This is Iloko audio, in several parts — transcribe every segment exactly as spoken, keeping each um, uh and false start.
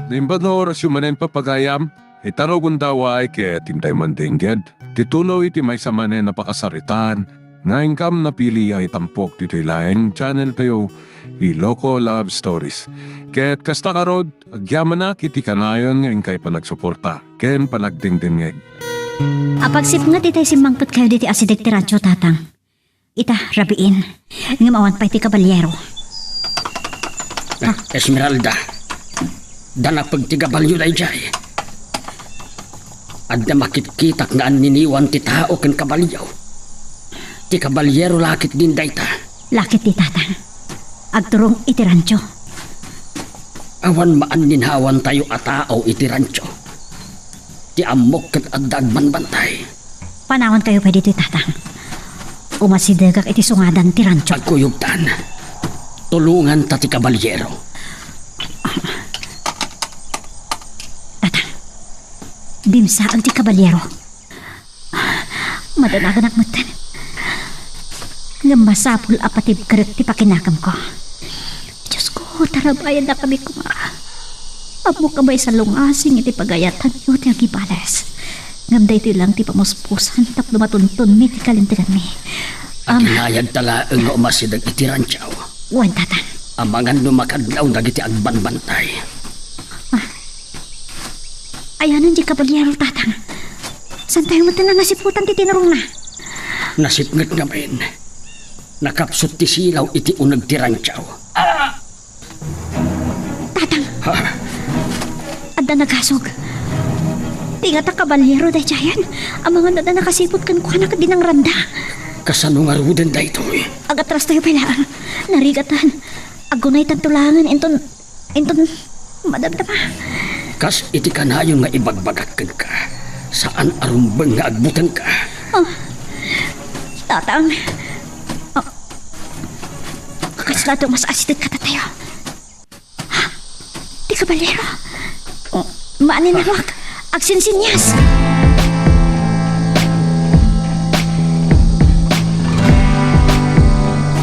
Naimbag nga orasyo manen, papagayam, ita rugonda, ket intay mandengngeg ti tuloy ti maysa manen a pakasaritaan nga inkam napili a itampok ditoy laeng channel tayo, Ilocos Love Stories. Ket kasta ngarud, agyamanak iti kanayon nga inkay panagsuporta ken panagdengdengngeg. Apagsipnget itay simmangpetkayo ditoy asideg ti rancho, Tatang. Ita, rabiin. Ngem awan pay ti kabaliero. Ah, Esmeralda, danapeg ti gabalio daydiay. Adda makitkitak nga anniniwan ti tao ken kabalio. Ti kabaliero la ketdin dayta. La ketdi, Tatang. Agturong iti rancho. Awan maanninawantayo a tao iti rancho. Ti ammok ket adda agbambantay. Panawankayo pay ditoy, Tatang. Umasidegak iti sungadan ti rancho. Agkuyogtan. Tulonganta ti kabaliero. Tatang, dimsaen ti kabaliero. Madanaganak metten. Ngem masapul a patibkerek ti pakinakemko. Diosko, tarabayannakami koma. Ammok a maysa lungasing iti pagayatanyo ti agibales. Ngem daytoy lang ti pamuspusan tapno matuntonmi ti kalinteganmi. Am- Aginayadta laeng nga umasideg iti rancho. Wen, Tatang. Amangan no makadlaw dagiti agbambantay. Ah. Ayanan diay kabaliero, Tatang. Saantayo met nga nasiputan ti tinurongna. Nasipnget ngamin. Nakapsut ti silaw iti uneg ti rancho. Ah! Tatang! Ha? Adda nagasog. Ti ngata kabaliero daydiayen. Amangan adda nakasiput kenkuana ket dinangranda. Kasano ngaruden daytoy? Agatrastayo pay laeng. Narigatan. Agunaytanto laengen inton Inton madamdama. Kas iti kanayon nga ibagbagak kenka, saan a rumbeng nga agbutengka. Ah, Tatang. Ah, kasla dumas asideg kadatayo. Ah, ti kabaliero. Oh, maaninawak. Agsinsinias.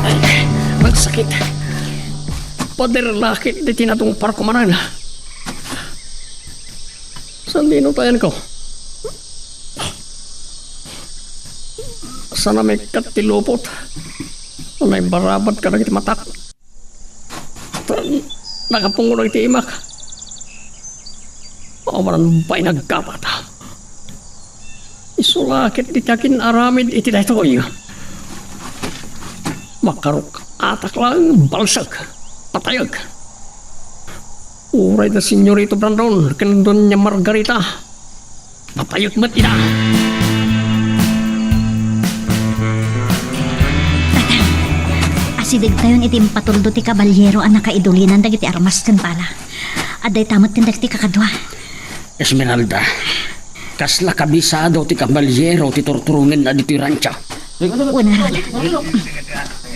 Ay, magsakit. Pader la ketdi ti natungparko manen. Saan ti inutayanko? Saan a maikkat ti lupot a naibarabat kadagiti matak? Nakapungo dagiti imak. Awanan pay nagkapat. Isu la ketdi ti akin-aramid iti daytoy. Makaruk-atak laeng, balsek, patayek. Uray da Senyorito Brandon ken Doña Margarita, patayek met ida. Tatang, asidegtayon iti impatuldo ti kabaliero a nakaidulinan dagiti armas ken bala. Adda ita met ken dagiti kakadua. Esmeralda, kasla kabisado ti kabaliero ti turturongenna ditoy rancho. Wen ngarud.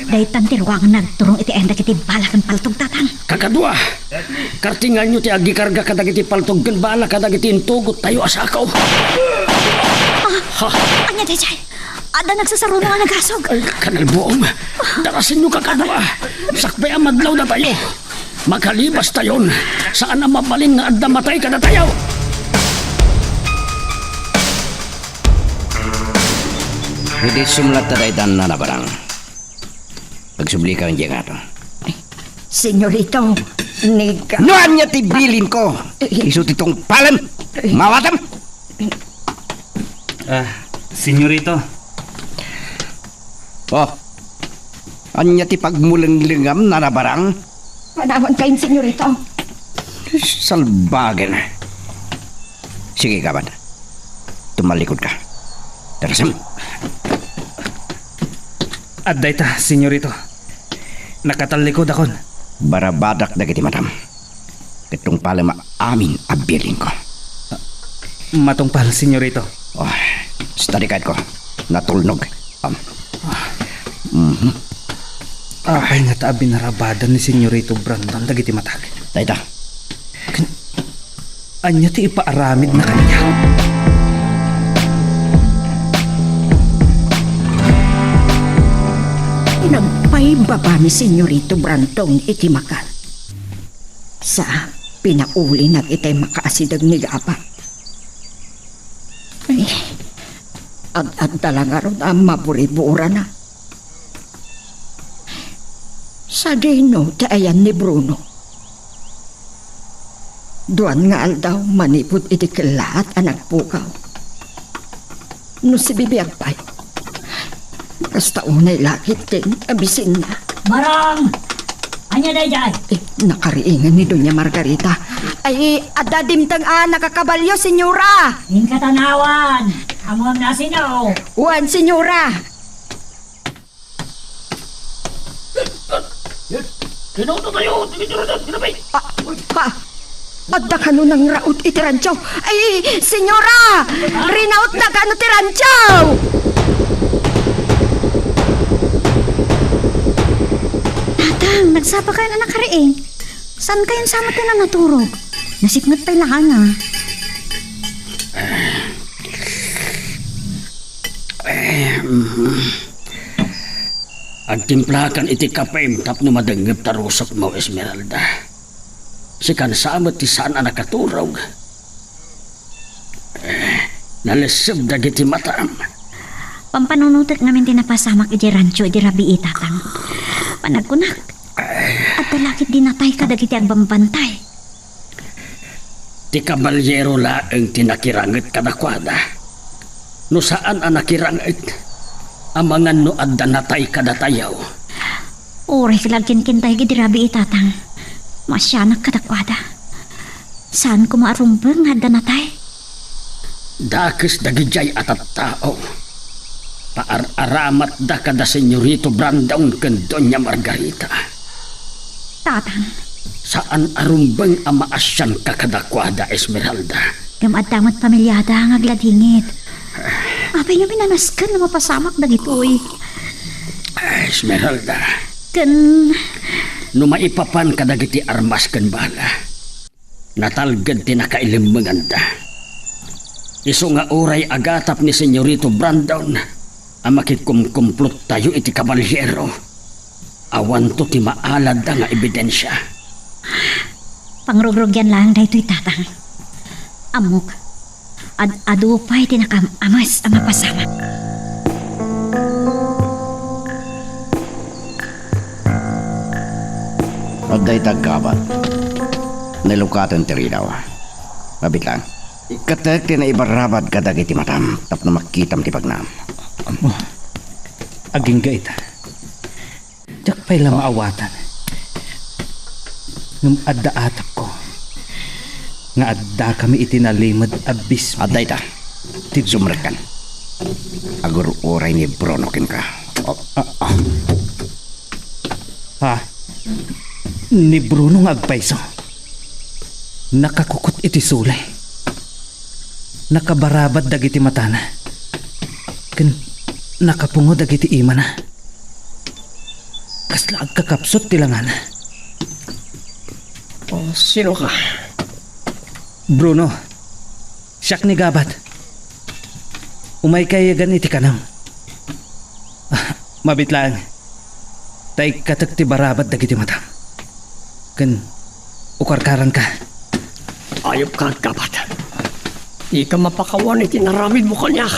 Daytan ti ruanganna agturong iti ayan dagiti bala ken paltog, Tatang. Kakadua, kartinganyo ti agikarga kadagiti paltog ken bala kadagiti intugottayo a sako. Ah, ha? Ania daydiay? Adda nagsasarunong a nagasog. Ay, kanalbuong. Darasenyo, kakadua. Sakbay a madlaw datayo. Makalibastayon, saan a mabalin nga adda matay kadatayo. Idi sumlatta daytan a nabarang. Agsublika diay ngato. Senyorito, ni ka- No ania ti bilinko? Isu ti tungpalem. Mawatem. Ah, Senyorito. Oh. Ania ti pagmulenglengam a nabarang? Panawankayon, Senyorito. Salbagen. Sige, kabat. Tumalikod ka. Darasem. Adda ita, Senyorito. Nakatallikodakon. Barabadak dagiti matam. Ket tungpalem amin a bilinko. Matungpal, Senyorito. Oh, study guide ko. Natulnog. Um. Mhm. Apay ngata a binarabadan ni Senyorito Brandon dagiti matak? Dayta. Ken, ania ti ipaaramidna kaniak? Nagpaibaba ni Senyorito Brandon iti makan. Sa, Pinaulinak itay makaasideg ni Gabat. Ay, ad-adda la ngarud a maburiburana. Sadino ti ayan ni Bruno? Duan nga aldaw manipud iti kellaat a nagpukaw. No sibibiag pay, kasta unay lakit ken abisinna. Barang! Ania daydiay? Eh, nakariingan ni Doña Margarita. Ay, adda dimteng a nakakabalio, senyora! Inka tanawan! Ammom no sino? Wen, senyora! Yan. Rinaot na tayo. Sige, tara na. Tara, bay. Ah, ah, adda kano nangraot iti rancho? Ay, senyora! Rinaot na kano ti rancho? Tatang, nagsapa kayo na nakariing. Saan kayo sa amat na naturog? Nasipnget pay laang, ah. Eh, mhm. Agtimplakan iti kapem tapno madengngep ta rusotmo, Esmeralda. Sikan sa met ti saan a nakaturog. Eh, nalesseb dagiti matam. Pampanunotek ngamin ti napasamak iti rancho idi rabii, Tatang. Panagkunak, adda lakit di natay kadagiti agbambantay. Ti kabalyero laeng ti nakiranget kadakuada. No saan a nakiranget, amangan no adda natay kadatayo. Uray ka la agkinkintay idi rabii, Tatang. Maasianak kadakuada. Saan koma a rumbeng nga adda natay? Dakes dagidiay a tattao. Paar-aramatda kada Senyorito Brandon ken Doña Margarita. Tatang. Saan a rumbeng a maasianka kadakuada, Esmeralda. Ngem adda met pamiliada nga agladingit. Apay nga minanasken no mapasamak dagitoy? Esmeralda. Ken? No maipapan kadagiti armas ken bala, natalged ti nakailemmenganda. Isu nga uray agatap ni Senyorito Brandon a makikumkumplot tayo iti kabalyero, awanto ti maaladda nga ebidensia. Pangrugrugyan laeng daytoy, Tatang. Ammok, ad-adu pay ti nakaam-ames a mapasamak. Adda ita aggabat. Nailukaten ti ridaw. Mabitlang. Ikkatek ti naibarabad kadagiti matam tapno makitam ti bagnam. Ammo, agingga ita. Diak pay la maawatan. Ngem adda atapko nga addakami iti nalimed a bismo. Adda ita. Ti sumrekkan. Agur-uray ni Bruno kenka. Oh. Ah, ah. Ha? Ni Bruno nga agpayso. Nakakukot iti sulay. Nakabarabad dagiti matana. Ken nakapungo dagiti imana. Kasla agkakapsut ti langana. Oh, sino ka? Bruno, siak ni Gabat. Umayka yagan iti kanam. Ah, mabit laeng. Ta ikkatek ti barabad dagiti matam. Ken ukarkaranka. Ayupka, Gabat. Dika mapakawan iti naramidmo kaniak.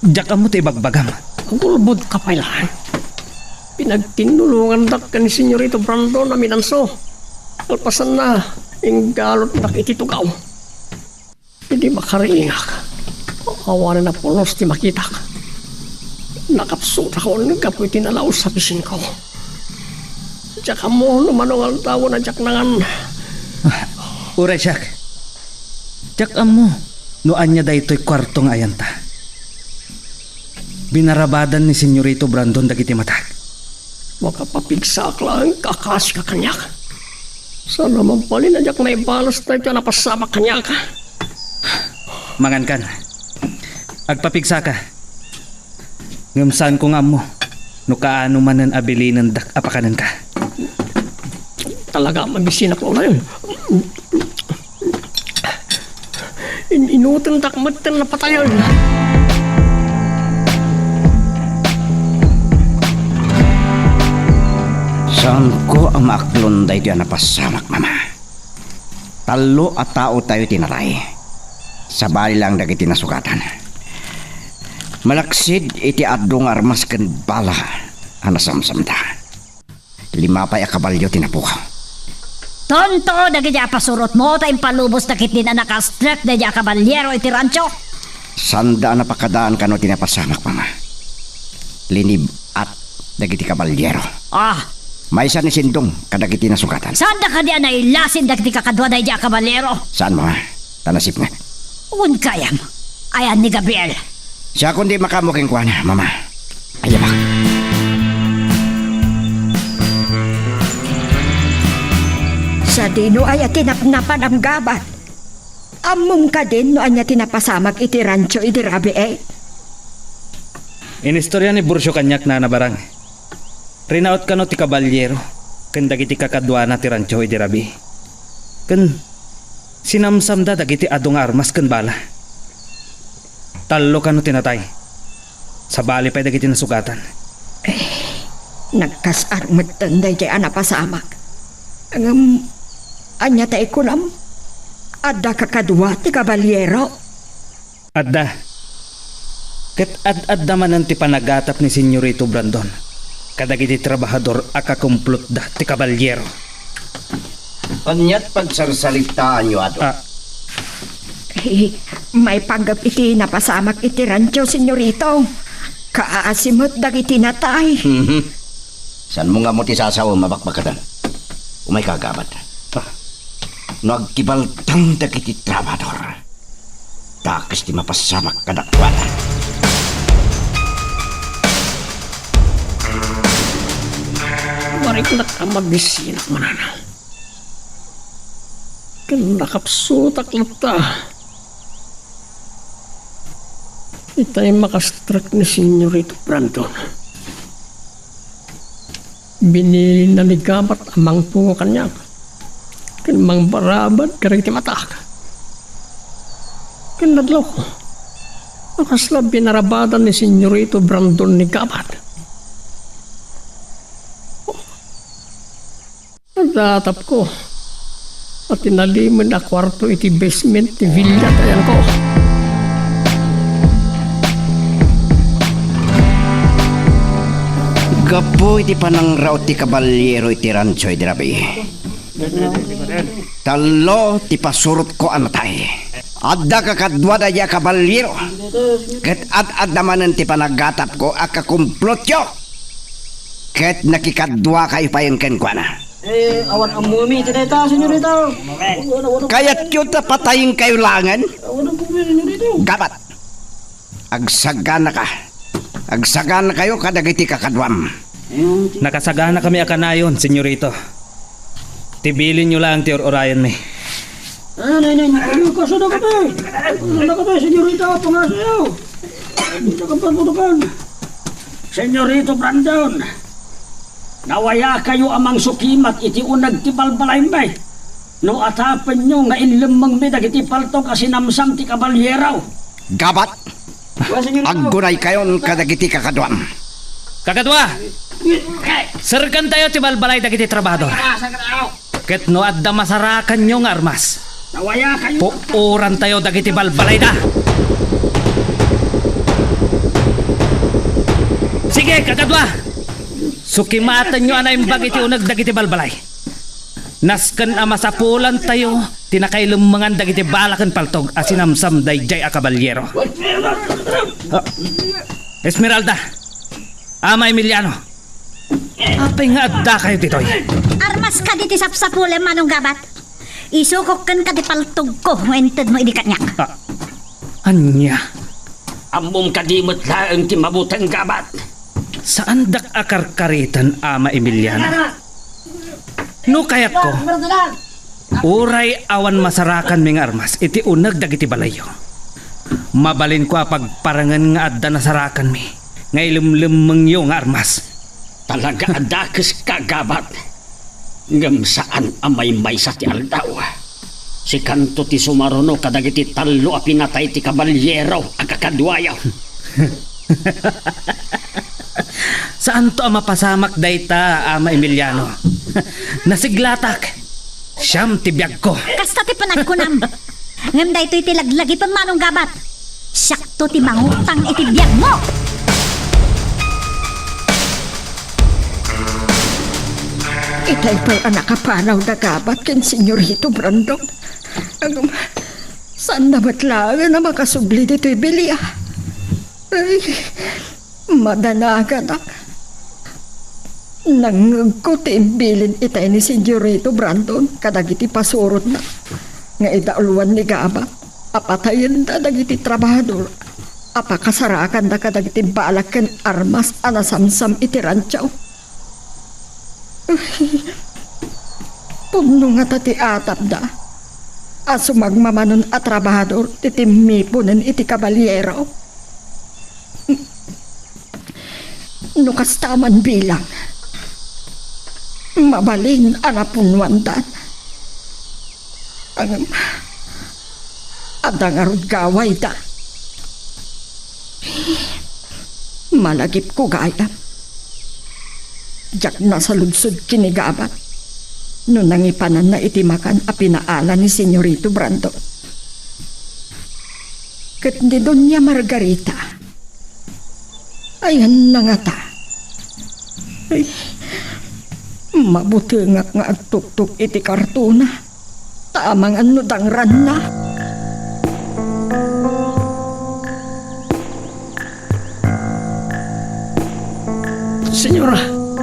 Diak ammo ti ibagbagam. Agulbodka pay laeng. Pinagtinnulongandak ken ni Senyorito Brandon a minanso. Kalpasanna, inggalutdak iti tugaw. Idi makariingak, awanen a pulos ti makitak. Nakapsutakon gapu iti nalaus a bisinko. Diak ammo no mano nga aldawen a diak nangan. Ah, uray siak. Diak ammo no ania daytoy kuarto nga ayanta. Binarabadan ni Senyorito Brandon dagiti matak. Makapapigsaak laeng a kasika kaniak. Saan a mabalin a diak naibalas daytoy a napasamak kaniak. Mangankan. Agpapigsaka. Ngem saanko nga ammo no kaano manen a bilinendak a pakanenka. Talaga, mabisinak unay. In-inutendak metten a patayen. Saanko a maaklon daytoy a napasamak, Mama. Tallo a taotayo ti natay. Sabali laeng dagiti nasugatan. Malaksid iti adu nga armas ken bala a nasamsamda. Lima pay a kabalio ti napukaw. Tonto dagiti a pasurotmo ta impalubos dagiti a nakastrek daydi a kabaliero iti rancho. Saanda a napakadaan kano ti napasamak, Mama. Linib-at dagiti kabaliero. Ah. Maysa ni Sindong kadagiti nasugatan. Saanda kadi a nailasin dagiti kakadua daydi a kabaliero? Saan, Mama. Ta nasipnget. Wen kayam. Ayan ni Gabriel. Siakon ti makaammo kenkuana, Mama. Ayabak. Sadino aya ti napnapanam, Gabat? Ammom kadin no ania ti napasamak iti rancho idi rabii? Inistorya ni Burcio kaniak, Nana Barang. Rinaut kano ti kabaliero ken dagiti kakaduana ti rancho idi rabii. Ken sinamsamda dagiti adu nga armas ken bala. Tallo kano ti natay. Sabali pay dagiti nasugatan. Eh, nagkas-ar metten daydi a napasamak. Ngem, ania ta ikunam? Adda kakadua ti kabaliero? Adda. Ket ad-adda manen ti panagatap ni Senyorito Brandon kadagiti trabahador a kakumplotda ti kabaliero. Aniat pagsarsaritaanyo adu? Ah. Eh, maipanggep iti napasamak iti rancho, Senyorito. Kaasi met dagiti natay. Mhm. Saanmo nga ammo ti sasaom a bakbakatan? Umayka, Gabat. Ah. No agkibaltang dagiti trabahador, dakes ti mapasamak kadakuada. Mariknak a mabisinak manana. Ken nakapsutak latta. Itay makastrek ni Senyorito Brandon. Binilinna ni Gabat a mangtungo kaniak ken mangbarabad kadagiti matak. Ken nadlawko a kasla binarabadan ni Senyorito Brandon ni Gabat. Nadatapko a tinalimen a kuarto iti basement ti villa ti ayanko. Gapu iti panangraut ti kabaliero iti rancho idi rabii, tallo ti pasurotko a natay. Adda kakadua daydi a kabaliero, ket ad-adda manen ti panagatapko a kakumplotyo. Ket nakikaduakayo payen kenkuana. Eh, awan ammomi iti dayta, senyorita. Kayatyo ta patayenkayo laengen? Awan ammomi, senyorita. Gabat. Agsaganaka. Agsaganakayo kadagiti kakaduam. Nakasaganakami a kanayon, senyorito. Ti bilinyo laeng ti ur-urayenmi. Ah, nay, nay, nay, kasano ka, te? Kasano ka, te, senyorita, pangasayo. Senyorito Brandon, nawayakayo a mangsukimat iti uneg ti balbalaymi no atapenyo nga inlemmengmi dagiti paltog a sinamsam ti kabaliero. Gabat, aggunaykayon kadagiti kakaduam. Kakadua, serkantayo ti balbalay dagiti trabahador. Ket no adda masarakanyo nga armas, puorantayo dagiti balbalayda. Sige, kakadua! Sukimatenyo a naimbag iti uneg dagiti balbalay. Nasken a masapulantayo ti nakailemmengan dagiti bala ken paltog a sinamsam daydiay a kabaliero. Ah, Esmeralda, Ama Emiliano, apay nga addakayo ditoy? Armas kadi ti sapsapulem, Manong Gabat? Isukok kenka ti paltogko nga intedmo idi kaniak. Ah, ania? Ammom kadi met laeng ti mabuteng, Gabat? Saandak a karkariten, Ama Emiliano. No kayatko, uray awan masarakanmi nga armas iti uneg dagiti balayyo, mabalinko a pagparangen nga adda nasarakanmi nga ilemlemmengyo nga armas. Talaga a dakeska, Gabat. Ngem saan a maymaysa ti aldaw. Sikanto ti sumaruno kadagiti tallo a pinatay ti kabaliero a kakaduayo. Saanto a mapasamak dayta, Ama Emiliano. Nasiglatak. Siam ti biagko. Kasta ti panagkunam. Ngem daytoy ti laglagipem, Manong Gabat. Siakto ti mangutang iti biagmo. Itay pay a nakapanaw da Gabat ken Senyorito Brandon. Agum, saanna met laengen a makasubli ditoy bilia. Ay, madanaganak. Nangngegko ti imbilin itay ni Senyorito Brandon kadagiti pasurotna nga idauluan ni Gabat a patayenda dagiti trabahador a pakasarakanda kadagiti balak ken armas a nasamsam iti rancho. Pudno ngata ti atapda a sumagmamanon a trabahador ti timmiponen iti kabaliero. No kasta man bilang, mabalin a napunnoandan. Ngem adda ngarud gawayda. Malagipko gayam. Diak nasaludsod ken ni Gabat no nangipananna iti makan a pinaala ni Senyorito Brandon. Ket ni Doña Margarita, ayanna ngata? Ay, mabutengak nga agtuktok iti kartona. Ta amangan no dangranna. Señora,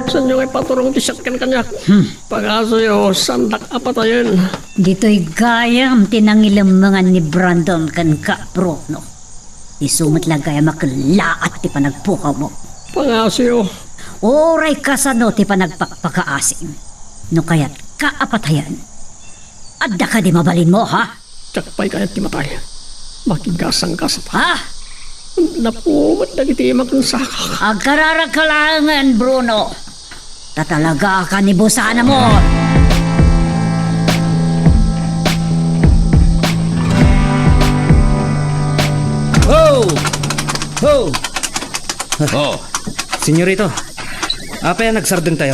saanyo nga ipaturong ti siak ken kaniak? Hmm. Pangasuyo, saandak a patayen. Ditoy gayam ti nangilemmengan ni Brandon kenka, Bruno. Isu met la gayam a kellaat ti panagpukawmo. Pangasuyo. Uray kasano ti panagpakpakaasim. No kayatka a patayen, adda kadi mabalinmo, ha? Diak pay kayat ti matay. Makigasanggasat. Ha? Napumet dagiti makensakak. Agkararagka laengen, Bruno. Ta talaga a kanibusanamon. Ho! Ho! Oh. Senyorito, apay a nagsardengtayo?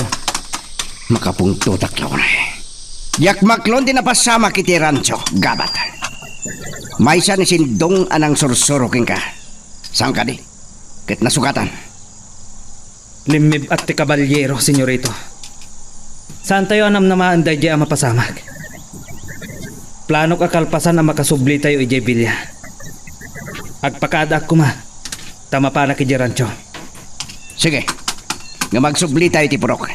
Makapungtotak la unay. Diak maklon ti napasamak iti rancho, Gabat. Maysa ni Sindong a nangsursuro kenka. Saan kadi? Ket nasukatan. Limmib-at ti kabalyero, senyorito. Saantayo a namnamaen daydiay a mapasamak. Planok a kalpasan a makasublitayo idiay bilia. Agpakaadaak koma, ta mapanak idiay rancho. Sige. Ngem agsublitayo iti purok.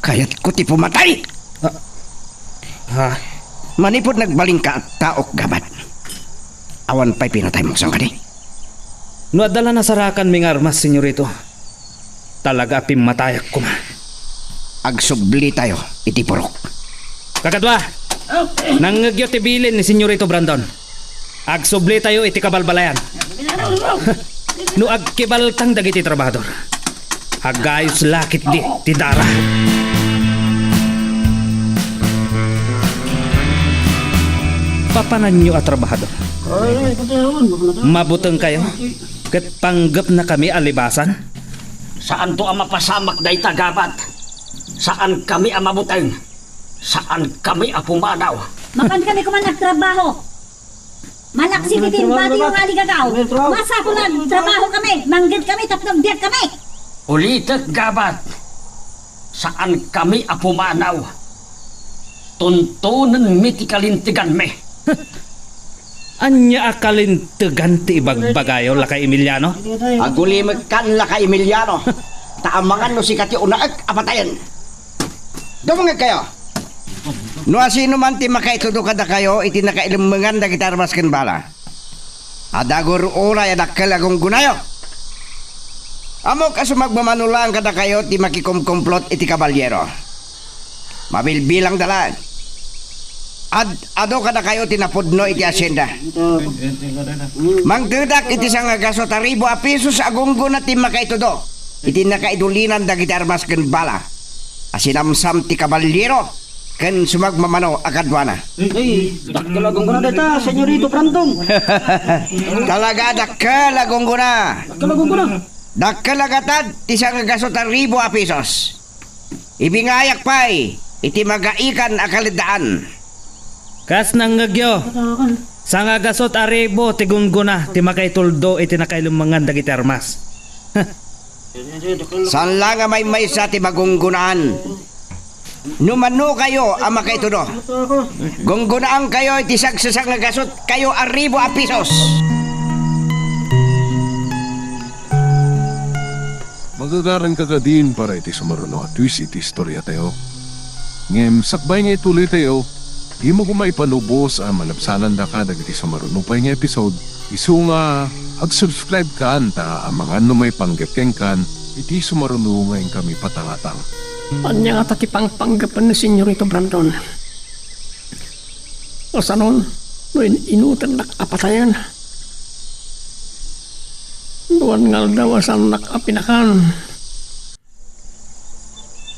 Kayatko ti pumatay! Ah. Ha? Manipud nagbalinka a taok, Gabat, awan pay pinataymo, saan kadi? No adda la nasarakanmi nga armas, senyorito, talaga a pimmatayak koma. Agsublitayo iti purok. Kakadua, nangngegyo ti bilin ni Senyorito Brandon. Agsublitayo iti kabalbalayan. No agkibaltang dagiti trabahador, agayos la ketdi ti dara. Papananyo a trabahador. Mabutengkayo, ket panggepnakami a libasan. Saanto a mapasamak dayta, Gabat. Saankami a mabuteng. Saankami a pumanaw. Makankami koman agtrabaho. Malaksid iti impatiyo nga aligagaw. Masapul a agtrabahokami, mangngegkami tapno agbiagkami. Ulitek, Gabat. Saankami a pumanaw. Tuntonenmi ti kalinteganmi. Ania a kalintegan ti ibagbagayo, Lakay Emiliano? Agulimekkan, Lakay Emiliano. Ta amangan no sika ti unaek a patayen. Dumngegkayo. No asino man ti makaitudo kadakayo iti nakailemmengan dagiti armas ken bala, adda agur-uray a dakkel a gunggonayo. Ammok a sumagmamano laeng kadakayo ti makikumkumplot iti kabalyero. Mabilbilangda laeng. Ad-adu kadakayo ti napudno iti asienda. Mangtedak iti sangagasut a ribu a pesos a gunggona ti makaitudo iti nakaidulinan dagiti armas ken bala a sinamsam ti kabalyero ken sumagmamano a kaduana. Ay, dakkel a gunggona dayta, Senyorito Brandon. Talaga a dakkel a gunggona. Dakkel a gunggona. Dakkel a gatad ti sangagasut a ribu a pisos. Ibingayak pay iti magaikan a kaleddaan. Kas nangngegyo, sangagasut a ribu ti gunggona ti makaituldo iti nakailummengan dagiti armas. Saan la nga maymaysa ti magungonaan. No mano kayo a makaitudo, gunggonaankayo iti sagsasangagasutkayo a ribu a pisos. Magagaranka kadin para iti sumaruno a twist iti istoriatayo. Ngem sakbay nga ituloytayo, dimo koma ipanubos a malabsanandaka dagiti sumaruno pay nga episode, isu nga ag-subscribe kan ta amangan no maipanggep kenkan iti sumaruno nga inkami patangatang. Ania ngata ti pangpanggepen ni Senyorito Brandon? Kasanon no in-inutennak a patayen? Duan nga aldaw a saannak a pinakan.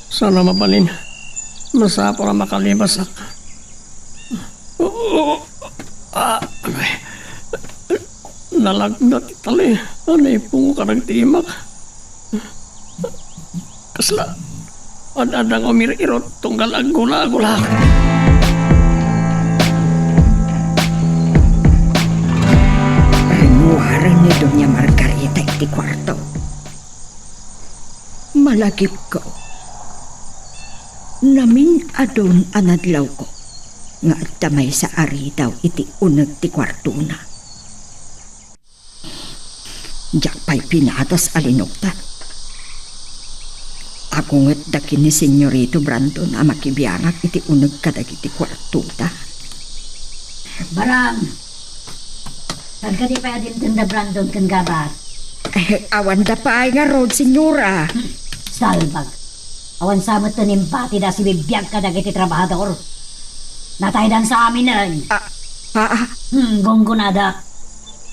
Saan a mabalin, masapul a makalibasak. Oo. Ah, nalagna ti tali a naipungo kadagiti imak. Kasla ad-adda nga umirir-irot tunggal aggulagulak. Rinnuaren ni Doña Margarita iti kuarto. Malagipko. Namin-adun a nadlawko nga adda maysa a ridaw iti uneg ti kuartona. Diak pay pinadas a linuktan. Agungetda ken ni Senyorito Brandon a makibiangak iti uneg kadagiti kuartoda. Barang! Saan kadi pay a dimtengda Brandon ken Gabat? Eh, awanda pay ngarud, senyora. Hmm, salbag. Awan sa met ti imbatida a sibibiag kadagiti trabahador. Nataydan sa aminen. Ah, ah, ah. Hmm, gunggonada.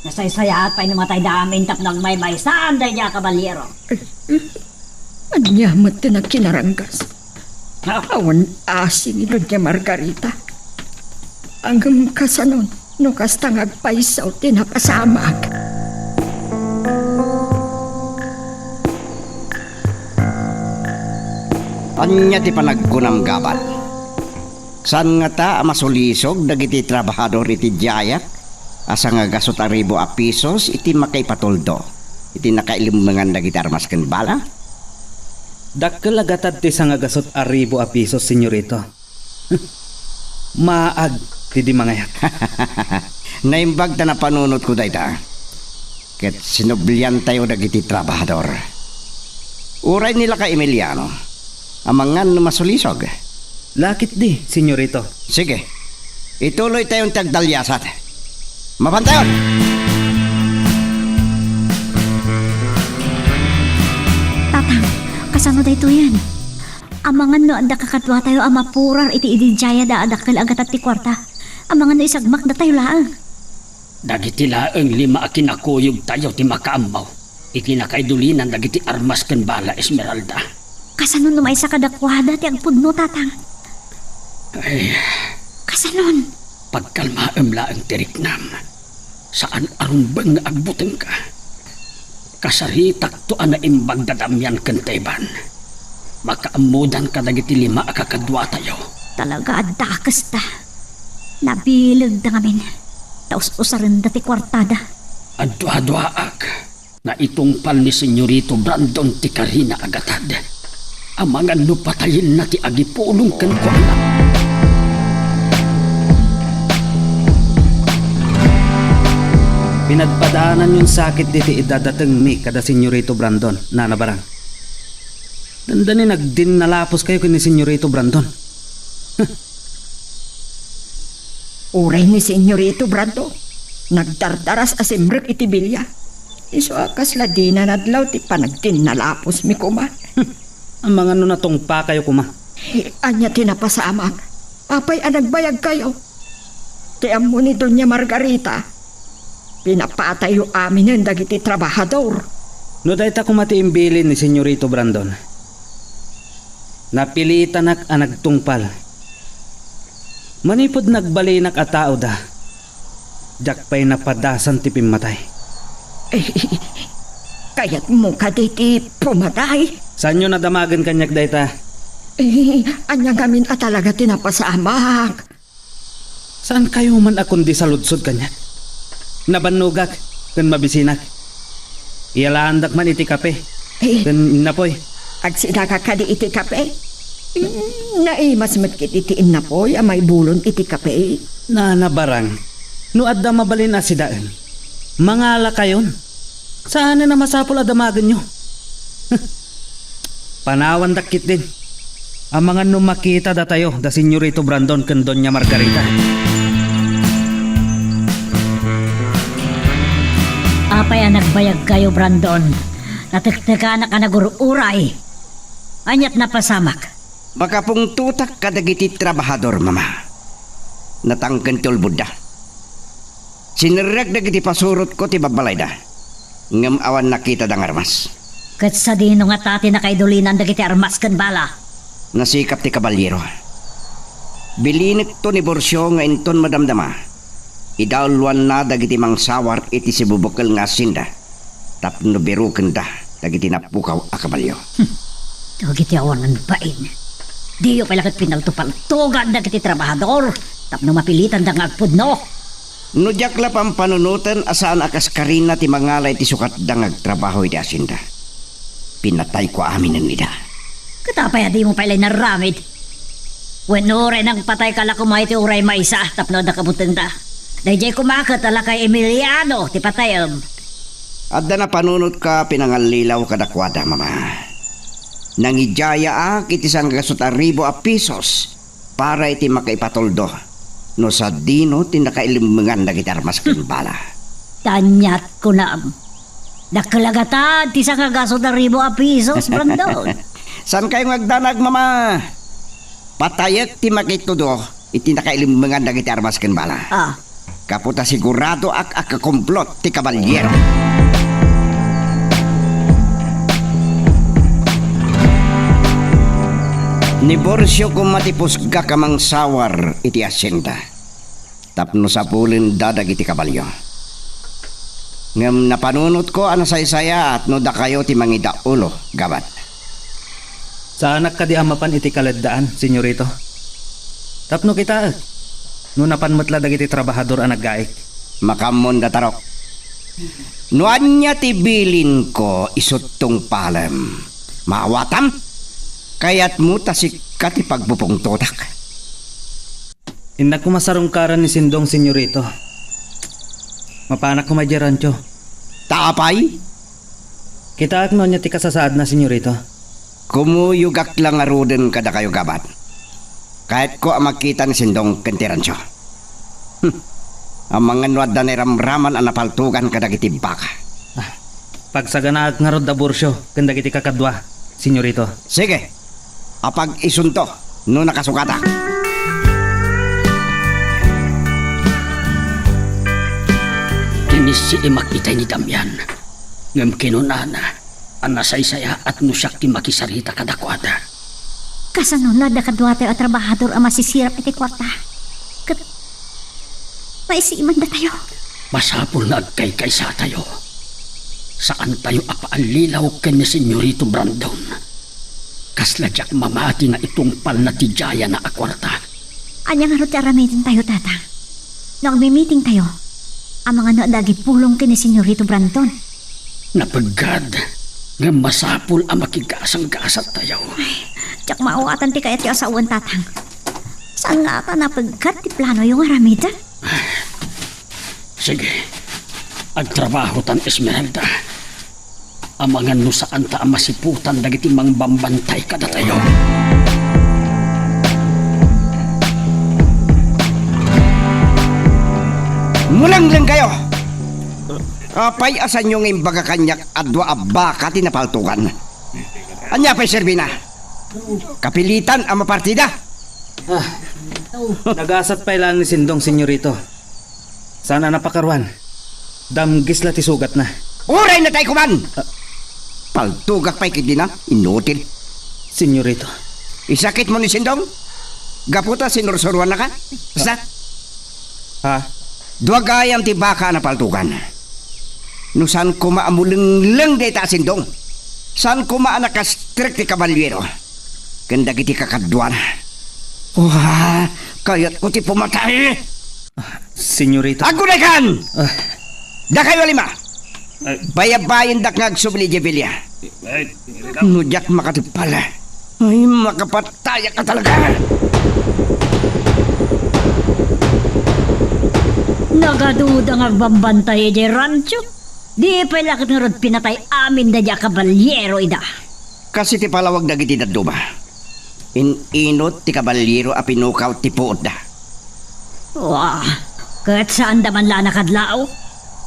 Nasaysayaat pay no matayda amin tapno agmaymaysaan daydiay a kabalero. Ania met ti nakinaranggas? Ha? Awan asi ni Doña Margarita. Ngem kasanon no kasta nga agpayso ti napasamak? Ania ti panagkunam, Gabat? Saan ngata a masulisog dagiti trabahador iti diayak a sangagasut a ribu a pisos iti makaipatuldo iti nakailummengan dagiti armas ken bala? Dakkel a gatad ti sangagasut a ribu a pisos, senyorito. Maag ti di mangayat. Naimbag ta napanunotko dayta. Ket sinubliantayo dagiti trabahador. Uray ni laka Emiliano, amangan no masulisog. Lakit di, senyorito. Sige, ituloytayon ti agdaliasat. Mapantayon! Tatang, kasano daytoyen? Amangan no adda kakaduatayo a mapurar iti ididiayada a dakkel a gatad ti kuarta. Amangan no isagmakdatayo laeng. Dagiti laeng lima a kinakuyogtayo ti makaammo iti nakaidulinan dagiti armas ken bala, Esmeralda. Kasano no maysa kadakuada ti agpudno, Tatang? Ay. Kasanon? Pagkalmaem laeng ti riknam. Saan a rumbeng nga agbutengka. Kasaritakto a naimbag da Damian ken Teban. Makaammodan kadagiti lima a kakaduatayo. Talaga a dakesta. Nabilegda ngamin. Ta us-usarenda ti kuartada. Aduaduaak. Naitungpal ni Senyorito Brandon ti karina a gatad. Amangan no patayenna ti agipulong kenkuana. Pinadpadaananyon sakit diti idadatengmi kada Senyorito Brandon, Nana Barang. Dandani nagdinnalaposkayo ken ni Senyorito Brandon. Uray ni Senyorito Brandon, nagdardaras a simrek iti bilia. Isu a kasla dina nadlaw ti panagdinnalaposmi koma. Amangan no natungpakayo koma. Eh, ania ti napasamak? Apay a nagbayagkayo? Ti ammo ni Doña Margarita, pinapatayyo aminen dagiti trabahador. No dayta koma ti imbilin ni Senyorito Brandon, napilitanak a nagtungpal. Manipud nagbalinak a taoda, diak pay napadasan ti pimmatay. Eh, Kayatmo kadi ti pumatay? Saanyo nadamagen kaniak dayta? Eh, ania ngamin a talaga ti napasamak? Saankayo man a kundi saludsod kaniak? Nabannogak ken mabisinak. Iyalaandak man iti kape. Eh. Ken innapoy. Agsidaka kadi iti kape? Mm, naimas met ket iti innapoy a maibulon iti kape. Nanabarang, no adda mabalin a sidaen, mangalakayon. Saanen a masapul a damagenyo. Panawandak ketdin. Amangan no makita datayo da Senyorito Brandon ken Doña Margarita. Apay a nagbayagkayo, Brandon? Natektekanak a nagur-uray. Aniat napasamak? Makapungtotak kadagiti trabahador, Mama. Natangken ti ulbodda. Sinerrek dagiti pasurotko ti babbalayda, ngem awan nakitada nga armas. Ket sadino ngata ti nakaidulinan dagiti armas ken bala? Nasikap ti kabaliero. Bilinekto ni Borcio nga inton madamdama, idauloanna dagiti mangsawar iti sibubukel nga hacienda tapno birukenda dagiti napukaw a kabalio. Hmm. Dagiti awanan bain. Diyo pay la ket pinaltopaltogan dagiti trabahador tapno mapilitanda nga agpudno. No diak la pampanunoten a saan a kaskarina ti mangala iti sukatda nga agtrabaho iti hacienda, pinatayko aminen ida. Ket apay a dimo pay la inaramid? Wenno uray nagpatayka la koma iti uray maysa tapno adda kabutengda? Daydiay koma ket a lakay Emiliano ti patayem. Adda napanunotka a pinangallilaw kadakuada, Mama. Nangidiayaak iti sanggasut a ribu a pisos para iti makaipatuldo no sadino ti nakailemmengan dagiti armas ken bala. Aniat kunam. Dakkel a gatad ti sanggasut a ribu a pisos, Brandon. Saankayo nga agdanag, Mama? Patayek ti makitudo iti nakailemmengan dagiti armas ken bala. Ah. Gapu ta siguradoak a kakumplot ti kabaliero. Ni Borcio koma ti pusgak a mangsawar iti hacienda tapno sapulenda dagiti kabalio. Ngem napanunotko a nasaysayaat no dakayo ti mangidaulo, Gabat. Saanak kadi a mapan iti kaleddaan, Senyorito? Tapno kitaek, no napan met la dagiti trabahador a naggaik. Makaammon, Datarok. No ania ti bilinko, isut tungpalem. Maawatam? Kayatmo ta sika ti pagpupungtotak. Innak koma sarungkaran ni Sindong, Senyorito. Mapanak koma idiay rancho. Ta apay? Kitaek no ania ti kasasaadna, Senyorito. Kumuyogak la ngaruden kadakayo, Gabat. Kayatko a makita ni Sindong ken ti rancho. Hmm. Amangan no adda nairamraman a napaltogan kadagiti baka. Ah, pagsaganaek ngarud da Borcio ken dagiti kakadua, Senyorito. Sige. Apag-isunto no nakasukatak. Inisiimak itay ni Damian, ngem kinunana a nasaysayaat no siak ti makisarita kadakuada. Kasano no adda kaduatayo a trabahador a masisirap iti kuarta? Ket paisiman datayo. Masapul nga agkaykaysatayo. Saantayo a paallilaw ken ni Senyorito Brandon. Kasla diak mamati nga itungpalna ti diayana a kuarta. Ania ngarud ti aramidentayo, Tatang? No agmi-meetingtayo, amangan no adda agipulong ken ni Senyorito Brandon. Napeggad, ngem masapul a makigasanggasattayo. Ay, diak maawatan ti kayatyo a sawen, Tatang. Saan nga a ta napeggad ti planoyo nga aramiden? Sige, agtrabahotan, Esmeralda. Amangan no saanta a masiputan dagiti mangbambantay kadatayo. Mulenglengkayo! Apay a saanyo nga imbaga kaniak a dua a baka ti napaltogan? Ania pay serbina? Kapilitan a mapartida? Ah, nagasat pay laeng ni Sindong, Senyorito. Saan a napakaruan. Damgis la ti sugatna. Uray natay koman! Ah. Paltogak pay ketdin, inutil. Senyorito. Isakitmo ni Sindong? Gapu ta sinursuruannaka? Basta. Ha? Dua gayam ti baka a napaltogan. No saan koma a mulengleng dayta a sindong, saan koma a nakastrek ti kabalyero ken dagiti kakaduana. Wa, kayatko ti pumatay. Senyorita. Aggunaykan! Ah. Dakayo a lima! Ay. Bayabayendak nga agsubli idiay bilia. Ay, senyorita. No diak makatupal, ay, makapatayak a talaga! Nagaduda nga agbambantay idiay rancho. Di pay la ket ngarud pinatay amin daydiay a kabalyero ida. Kas iti palawag dagiti dadduma, in-inut ti kabalyero a pinukaw ti puotda. Wa, ket saanda man la a nakadlaw?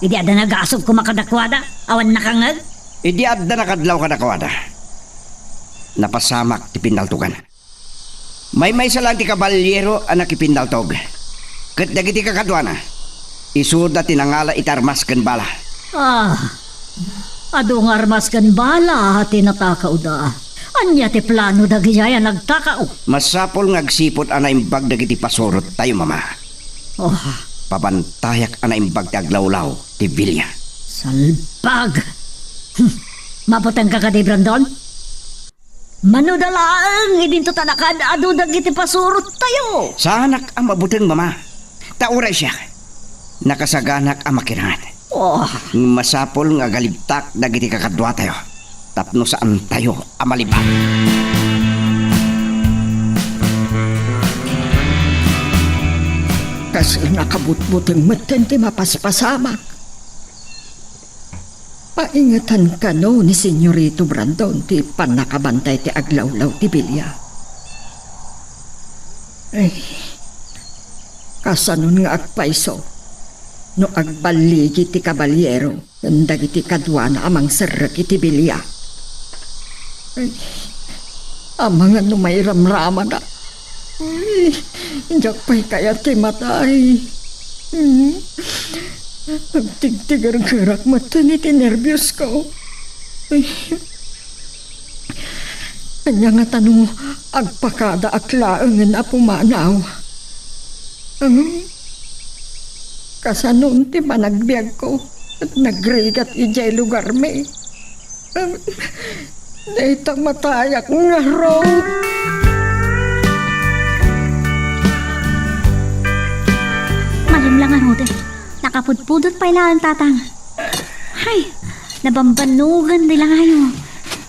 Idi adda nagasub koma kadakuada, awan nakangngeg? Idi adda nakadlaw kadakuada, napasamak ti pinnaltogan. Maymaysa laeng ti kabalyero a nakipinnaltog. Ket dagiti kakaduana, isuda ti nangala iti armas ken bala. Ah, adu nga armas ken bala ti natakawda. Ania ti plano dagiti a nagtakaw? Masapul nga agsipud a naimbag dagiti pasurottayo, Mama. Oh. Pabantayak a naimbag ti aglawlaw ti bilia. Salbag! Hmm. Mabutengka kadi, Brandon? Mano da laeng idinto ta nakaad-adu dagiti pasurottayo? Saanak a mabuteng, Mama. Ta uray siak, nakasaganak a makirangan. Oh. Masapul nga agalibtak dagiti kakaduatayo tapno saantayo a malibak. Kas nakabutbuteng metten ti mapaspasamak. Paingetan kano ni Senyorito Brandon ti pannakabantay ti aglawlaw ti bilia. Ay, kasanon nga agpayso no agballigi ti kabalyero ken dagiti kaduana a mangserrek iti bilia. Ay, amangan no mairamramada. Ay, diak pay kayat ti matay. Hmm. Agtigtigergerak metten iti nerbios ko. Ay. Ania ngata no agpakadaak laengen a pumanaw? Ngem kasanon ti panagbiagko ket nagrigat idiay lugarmi? Dayta matayak ngarud. Malem la ngarud. Nakapudpudot pay laeng, Tatang. Hay, nabambannogan ti langayo.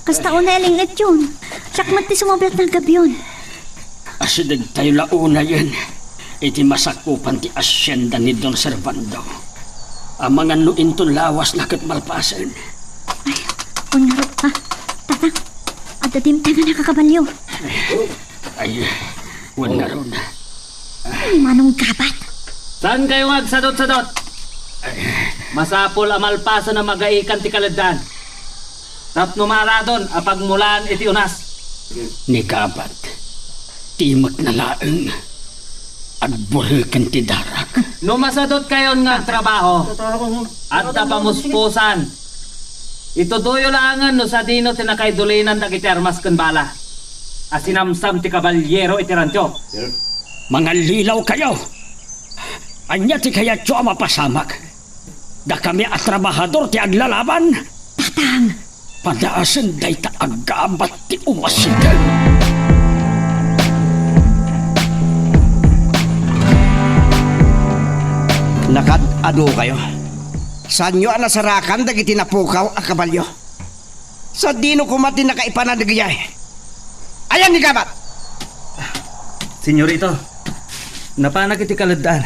Kasta unay a ling-etyon. Siak met ti sumubli a naggabion. Asidegtayo la unayen iti masakupan ti asienda ni Don Servando. Amangan no inton lawasna ket malpasen. Ay, wen ngarud, ha? Tatang, adda dimtengan a kakabalio. Ay, wen ngarud. Ni Manong Gabat. Saankayo nga agsadutsadut? Masapul a malpasen a magaikan ti kaleddaan. Tapno maaradon a pagmulaan iti unas. Ni Gabat, timekna laeng. Agbureken ti darak. No masadutkayon nga agtrabaho, adda pamuspusan. Itudoyo laengen no sadino ti nakaidulinan dagiti armas ken bala a sinamsam ti kabalyero iti rancho. Mangallilawkayo! Ania ti kayatyo a mapasamak? Dakami a trabahador ti aglalaban? Tatang! Padaasen dayta a Gabat ti umasiden. Nakaad-adukayo. Saanyo a nasarakan dagiti napukaw a kabalio? Sadino koma ti nakaipanan dagijay? Ayan ni Gabat! Senyorito, napanak iti kaleddaan.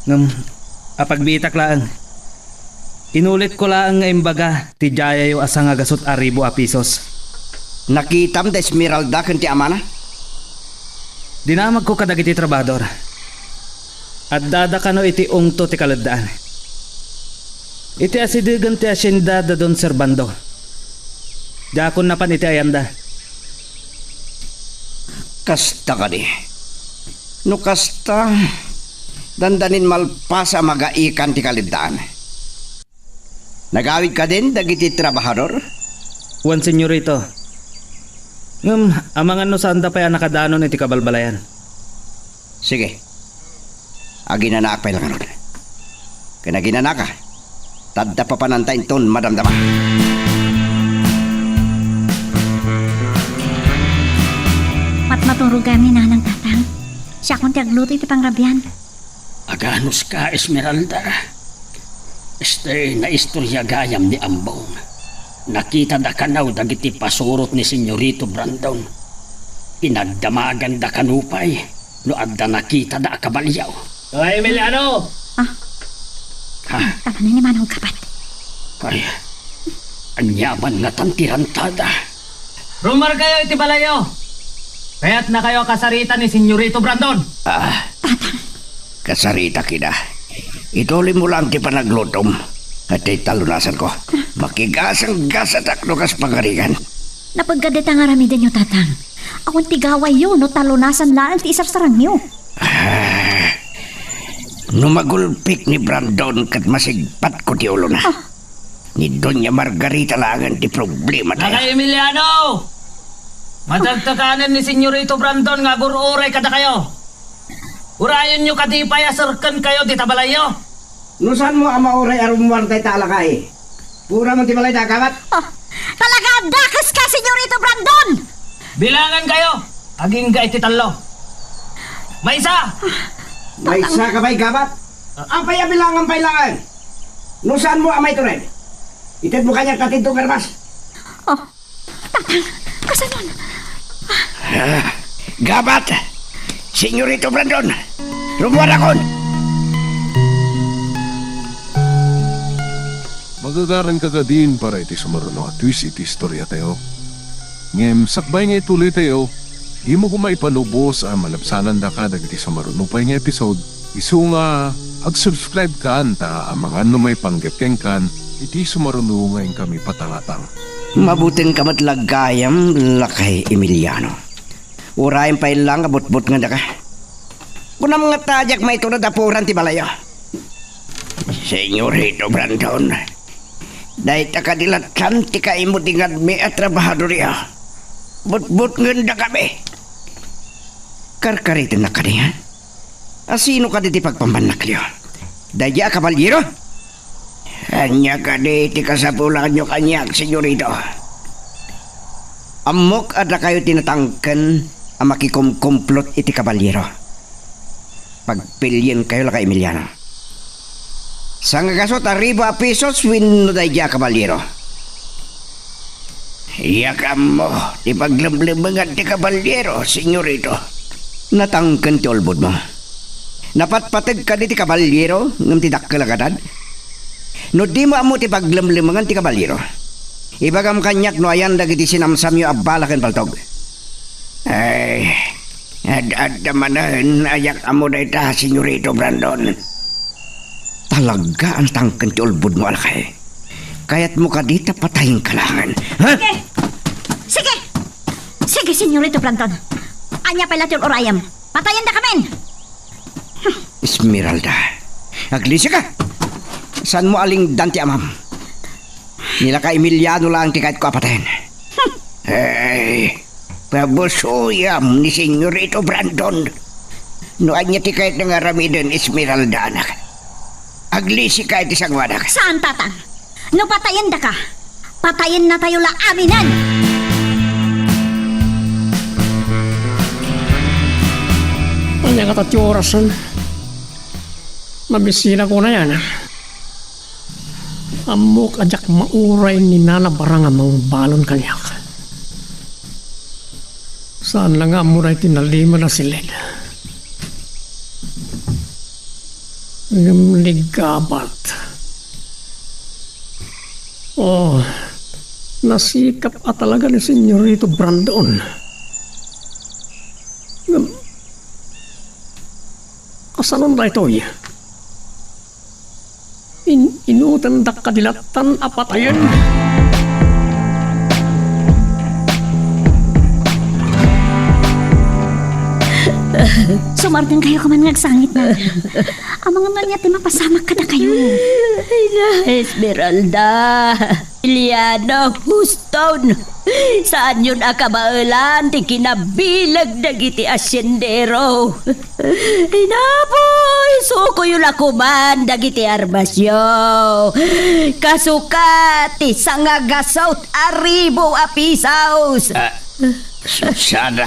Ngem, apagbiitak laeng. Inulitko laeng nga imbaga ti diayayo a sangagasut a ribu a pisos. Nakitam da Esmeralda ken ti amana? Dinamagko kadagiti trabahador. Addada kano iti ungto ti kaleddaan. Iti asidegen ti asienda da Don Servando. Diakon napan iti ayanda. Kasta kadi. No kasta, dandanin malpas a magaikan ti kaleddaan. Nagawid kadin dagiti trabahador? Wen, senyorito. Ngem, amangan no saanda pay a nakadanon iti kabalbalayan. Sige. Aginanaak pay la ngarud. Ken aginanaka, Ta adda papananta inton madamdama. Matmaturog kami, Nanang, Tatang. Siakon ti agluto iti pangrabian. Aganuska, Esmeralda? Este, naistorya gayam ni Ambong. Nakitada kano dagiti pasurot ni Senyorito Brandon. Pinagdamaganda kano pay no adda nakitada a kabalio. Hoy, Emiliano! Ah. Ha? Tama na ni Manong Kabat. Ay, ania man ngatan ti rantada? Rummuarkayo iti balayyo. Kayatnakayo a kasarita ni Senyorito Brandon. Ah, Tatang. Kasaritak ida. Ituloymo lang ti panaglutom. Iti talunasanko. Makigasanggasatak no kas pagarigan. Napagka dayta nga aramidenyo, Tatang. Awan ti gawayyo no talunasan laeng ti isarsarangyo. Ah, no magulpik ni Brandon ket masigpatko ti ulona. Ah. Ni Doña Margarita laengen ti problematayo. Nanay Emiliano! Matektekan ni Senyorito Brandon nga agur-uray kadakayo. Urayonyo kadi pay a serkenkayo dita balayyo. No saanmo a mauray a rummuar dayta a lakay, puramon ti balayda, gabat. Oh, talaga a dakeska, Senyorito Brandon! Bilangankayo agingga iti tallo. Maysa! Maysaka pay, gabat. Apay a bilangan pay laeng? No saanmo a maitured, itedmo kaniak ti tintog a armas. Oh, Tatang, kasanon? Ah, gabat! Senyorito Brandon! Rummuarakon! Magagaranka kadin para iti sumaruno a twist iti istoriatayo. Ngem sakbay nga ituloytayo, dimo koma ipanubos a malabsanandaka dagiti sumaruno pay nga episode. Isu nga ag-subscribe kan ta amangan no maipanggep kenkan iti sumaruno nga inkami patangatang. Mabutingka met la gayam, Lakay Emiliano. Urayem pay la nga butbutngandaka. Kunam ngata a diak maitured a puram ti balayyo. Senyorito Brandon, dayta kadi latta ti kaimmo ti ngadmi a trabahadoryo. Butbutngandakami. Karkaritennak kadi, ha? A sino kadi ti pagpammannakyo? Daydiay a kabalyero? Ania kadi ti kasapulanyo kaniak, senyorito? Ammok a dakayo ti natangken a makikumkumplot iti kabalyero. Pagpilienkayo, Lakay Emiliano. Sangagasut a ribu a pesos wenno daydiay a kabalyero? Diak ammo ti paglemlemengan ti kabalyero, senyorito. Natangken ti ulbodmo. Napatpateg kadi ti kabalyero ngem ti dakkel a gadad? No dimo ammo ti paglemlemengan ti kabalyero, ibagam kaniak no ayan dagiti sinamsamyo a bala ken paltog. Ay, ad-adda manen a diak ammo dayta, Senyorito Brandon. Talaga a natangken ti ulbodmo, lakay. Kayatmo kadi ta patayenka laengen, ha? Sige! Sige! Sige, Senyorito Brandon. Ania pay la ti ur-urayem? Patayendakamin! Esmeralda, aglisika! Saanmo a lingdan ti amam? Ni Lakay Emiliano laeng ti kayatko a patayen. Ay, pabusuyam ni Senyorito Brandon. No ania ti kayatna nga aramiden, Esmeralda, anak, aglisika iti sanguanak. Saan, Tatang. No patayendaka, patayennatayo la aminen! Ania ngata ti orasen? Mabisinak unay, ana. Ammok a diak mauray ni Nana Bara nga mangbalon kaniak. Saan la nga ammo daytoy nalimed a siled. Ngem ni gabat. Oh, nasikap a talaga ni Senyorito Brandon. Ngem, kasanon daytoy? In-, inutendak kadi lattan a patayen. Sumartenkayo man nga agsangit, Nana. Amangan no ania ti mapasamak kadakayo. Ay na, Esmeralda, Iliana, Houston. Saanyon a kabaelan ti kinabileg dagiti asiendero. Inapoy, Sukoyo la koman dagiti armasyo. Kasukat ti sangagasut a ribu a pisos. Ah, Susana.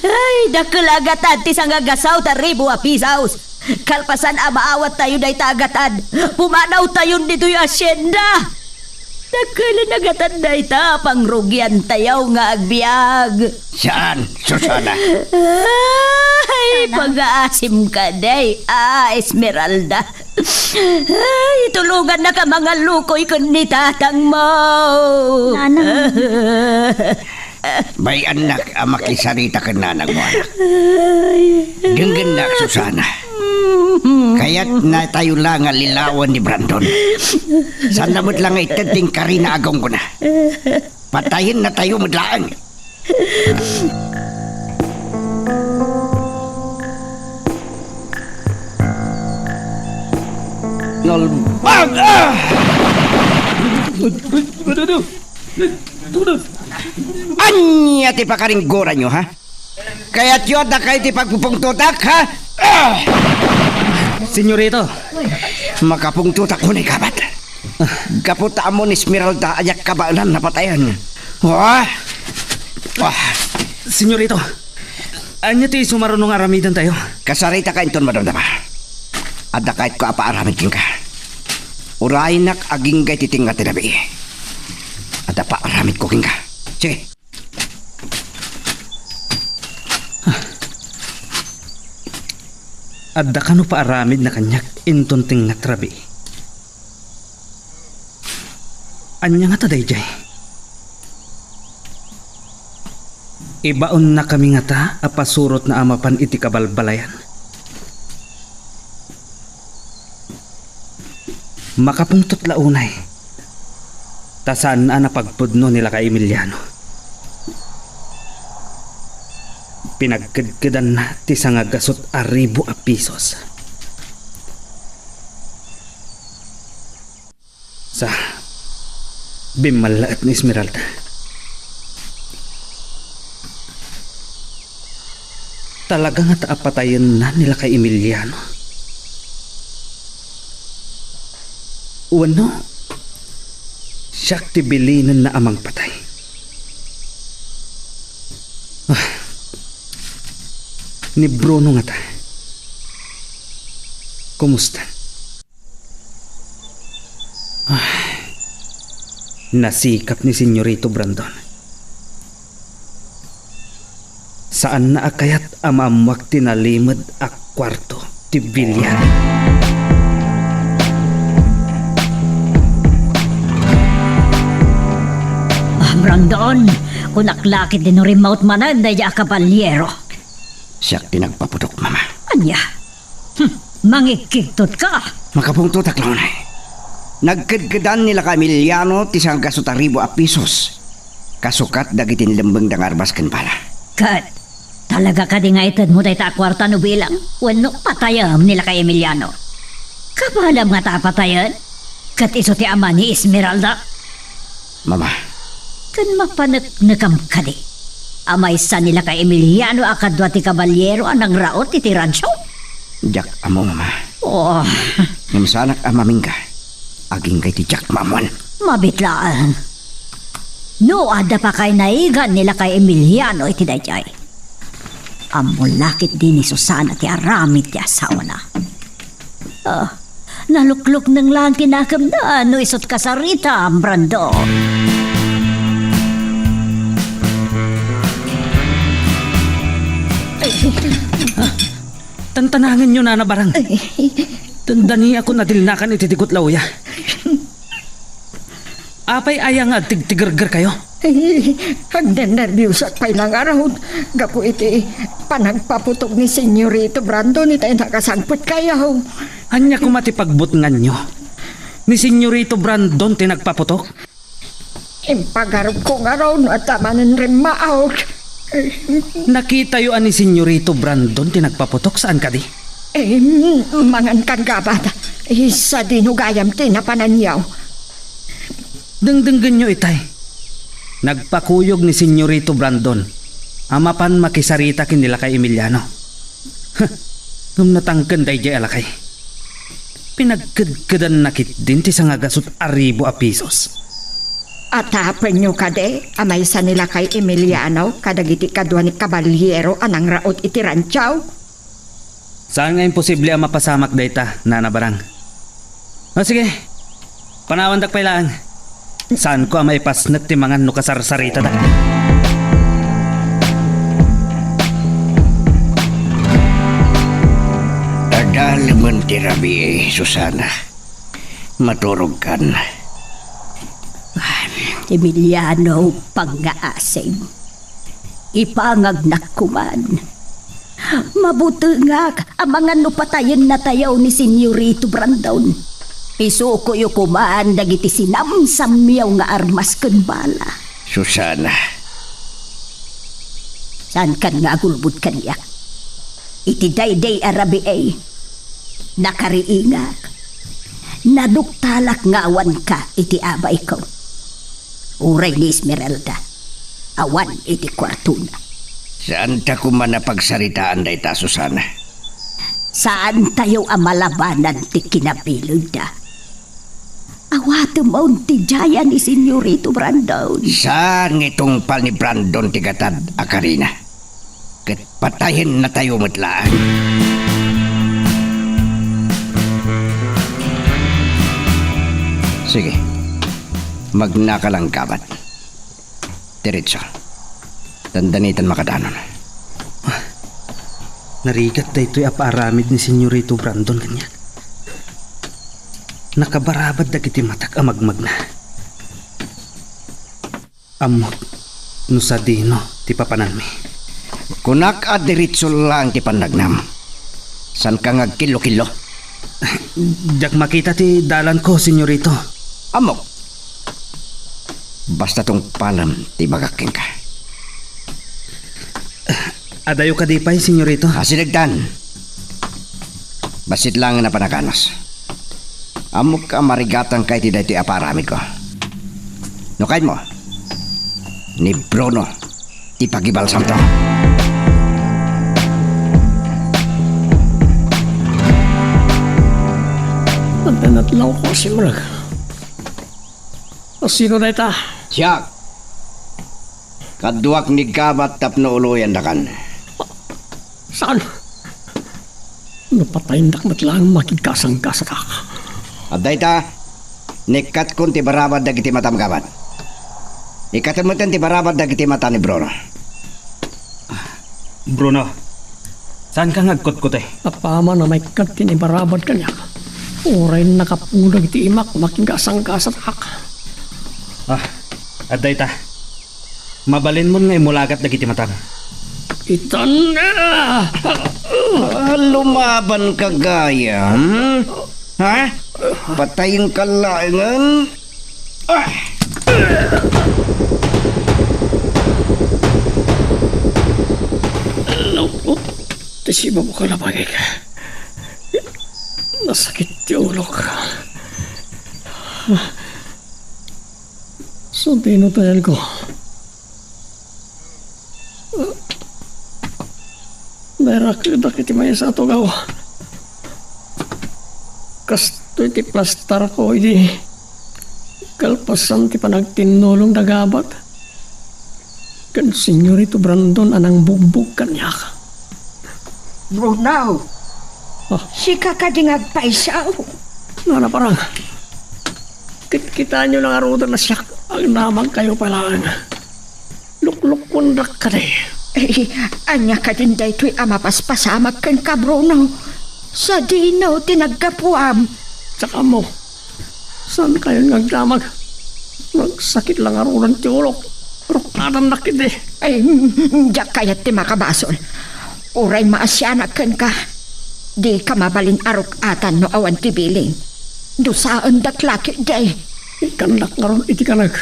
Ay, dakkel a gatad ti sangagasut a ribu a pisos. Kalpasan a maawattayo dayta a gatad, pumanawtayon ditoy hacienda. Dakkel a gatad dayta a pangrugiantayo nga agbiag. Saan, Susana? Ay, pagaasimka, day, a, Esmeralda. Ay, tulongannaka mangallukoy ken ni tatangmo. Nanang. Bay-annak a makisarita ken nanangmo, anak. Ay. Denggennak, Susana. Kayatnatayo la nga lilawen ni Brandon. Saanna met la nga ited ti inkari na a gunggona. Patayennatayo met laeng. Nalbag! Ah! Ania ti pakaringgoranyo, ha? Kayatyo a dakay ti pagpupungtotak, ha? Ah! Senyorito. Makapungtotak unay kabat. Gapu ta ammo ni Esmeralda a diak kabaelan a patayen. Wah! Wah! Senyorito, ania ti sumaruno nga aramidentayo? Kasaritaka inton madamdama. Adda kayatko a paaramid kenka. Uraynak agingga iti tengnga ti rabii. Adda paaramidko kenka. Sige. Adda kano paaramidna kaniak inton tengnga ti rabii? Ania ngata daydiay? Ibaonnakami ngata a pasurotna a mapan iti kabalbalayan? Makapungtot la unay, ta saan a napagpudno ni lakay Emiliano. Pinagkedkedanna ti sangagasut a ribu a pisos. Sa, bimmallaet ni Esmeralda. Talaga ngata a patayenna ni lakay Emiliano? Wenno, siak ti bilinenna a mangpatay? Ah, ni Bruno ngata? Kumusta? Ah, nasikap ni Senyorito Brandon. Saanna a kayat a maammoak ti nalimed a kuarto ti bilyar. Ah, Brandon, kunak la ket no rimmaut manen daydiay a kabalyero. Siak ti nagpaputok, Mama. Ania? Hmm, mangigkigtot ka. Makapungtotak la unay. Nagkedkedan ni lakay Emiliano ti sangagasut a ribu a pisos. Kasukat dagiti inlembengda nga armas ken bala. Ket, talaga kadi nga itedmo dayta a kuarta no bilang wenno patayem ni lakay Emiliano? Kabaelam ngata a patayen? Ket isu ti ama ni Esmeralda? Mama. Ken mapaneknekam kadi a maysa ni lakay Emiliano a kadua ti kabalyero a nangraot iti ransio? Diak ammo, Mama. Oh. Ngem saanak a mamingga. Agingga iti diak maammoan. Mabit laeng. No adda pakaynaigan ni lakay Emiliano iti daydiay, ammo la ketdi ni Susana ti aramid ti asawana. Ah, naluklukneng laeng ti nakemda no isut' kasaritam, Brandon. Tantanangenyo, Nana Barang. Dandaniakon a dilnakan iti digut la uya. Apay aya nga agtigtigergerkayo? Ay, agnernerbiosak pay la ngarud gapu iti panagpaputok ni Senyorito Brandon itay nakasangpetkayo. Ania koma ti pagbutnganyo? Ni Senyorito Brandon ti nagpaputok? Impagarupko ngarud no adda manen rimmaak. Nakitayo a ni Senyorito Brandon ti nagpaputok, saan kadi? Em, mangan kan gabat. Sadino gayam ti napananyo? Dengdenggenyo itay. Nagpakuyog ni Senyorito Brandon a mapan makisarita ken ni lakay Emiliano. Huh. Ngem natangken daydiay a lakay. Pinagkedkedanna ketdin ti sangagasut a ribu a pisos. Atapenyo kadi a maysa ni lakay Emiliano kadagiti kadua ni kabaliero a nangraut iti rancho? Saan nga imposible a mapasamak dayta, Nana Barang. O, sige. Panawandak pay laeng. Saanko a maipasnek ti mangan no kasarsaritada. Adalemen ti rabii, Susana. Maturogkan. Emiliano, pangngaasim. Ipangagnak koman. Mabutengak amangan no patayennatayo ni Senyorito Brandon. Isukoyo koman dagiti sinamsammiaw nga armas ken bala. Susana. Saankan nga agulbod kaniak? Iti daydiay a rabii, nakariingak. Naduktalak nga awanka iti abayko. Uray ni Esmeralda, awan iti kuartona. Saanta koma a pagsaritaan dayta, Susana. Saantayo a malabanan ti kinabilegda. Awatem on ti diayan ni Senyorito Brandon. Saan nga itungpal ni Brandon ti gatad a karina? Ket patayennatayo met laeng. Sige. Magnaka lang gabat. Diretso. Dandanitan makadanon. Narigat daytoy a paaramid ni Senyorito Brandon kaniak. Nakabarabad dagiti matak a magmagna. Ammok no sadino ti papananmi. Kunak a diretso laeng ti pannagnam. Saanka nga agkillo-killo? Diak makita ti dalanko, Senyorito. Ammok. Basta tungpalem ti ibagak kenka. Adayo kadi pay, Senyorito? Asidegtan. Bassit laengen a panaganos. Ammok a marigatanka iti daytoy a paaramidko. No kayatmo, ni Bruno ti pagibalsamto. Agdanat lang ko, Simrek. A, sino dayta? Siak. Kaduak ni gabat tapno uloyandakan. Saan? No patayendak met laeng, makigkasangkasatak. Adda ita, nikkatkon ti barabad dagiti matam gabat. Ikkatem metten ti barabad dagiti mata ni Bruno. Bruno, saanka nga agkutkute? Apaman a maikkat ti ibarabad kaniak, uray nakapulag ti imak, makigkasangkasatak. Ah, adda ita. Mabalinmon nga imulagat dagiti matam. Itan, ah! Ah, lumabanka gayam? Ha? Patayenka laengen? Ah! Naupot ti sibabok a labagek. Nasakit ti ulok. Sadino ti ayanko? Nairakedak iti maysa a tugaw. Kastoy ti plastarko idi kalpasan ti panagtinnolong da gabat ken Senyorito Brandon a nangbugbog kaniak. Bruno! Ah. Sika kadi nga agpayso? Nana Parang, kitkitaenyo la ngaruden a siak, agdamagkayo pay laeng. Luklukkuendak kadi. Eh, ania kadin daytoy a mapaspasamak kenka, Bruno? Sadino ti naggapuam? Saka mo, saankayon nga agdamag? Nagsakit la ngaruden ti ulok. Ruknadannak idi. Ay, diak kayat ti makabasol. Uray maasianak kenka, dika mabalin a ruk-atan no awan ti bilin. Dusaendak la ketdi. Ikkannak ngarud iti kanek.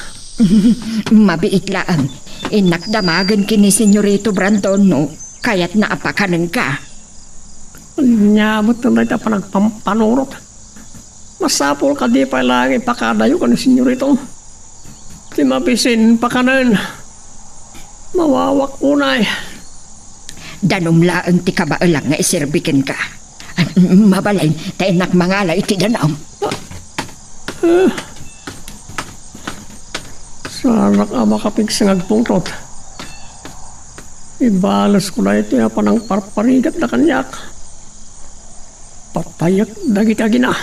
Mabiit laeng. Innak damagen ken ni Senyorito Brandon no kayatna a pakanenka. Ania met dayta a panagpampanunot? Masapul kadi pay laeng ipakadayo ken ni Senyorito? Ti mabisin, pakanen. Mawawak unay. Danum laeng ti kabaelak nga iserbi kenka. Mm, mabalin, ta innak mangala iti danum. Ah. Saanak a makapigsa nga agpungtot. Ibalesko daytoy a panangparparigatda kaniak. Patayek dagiti agina.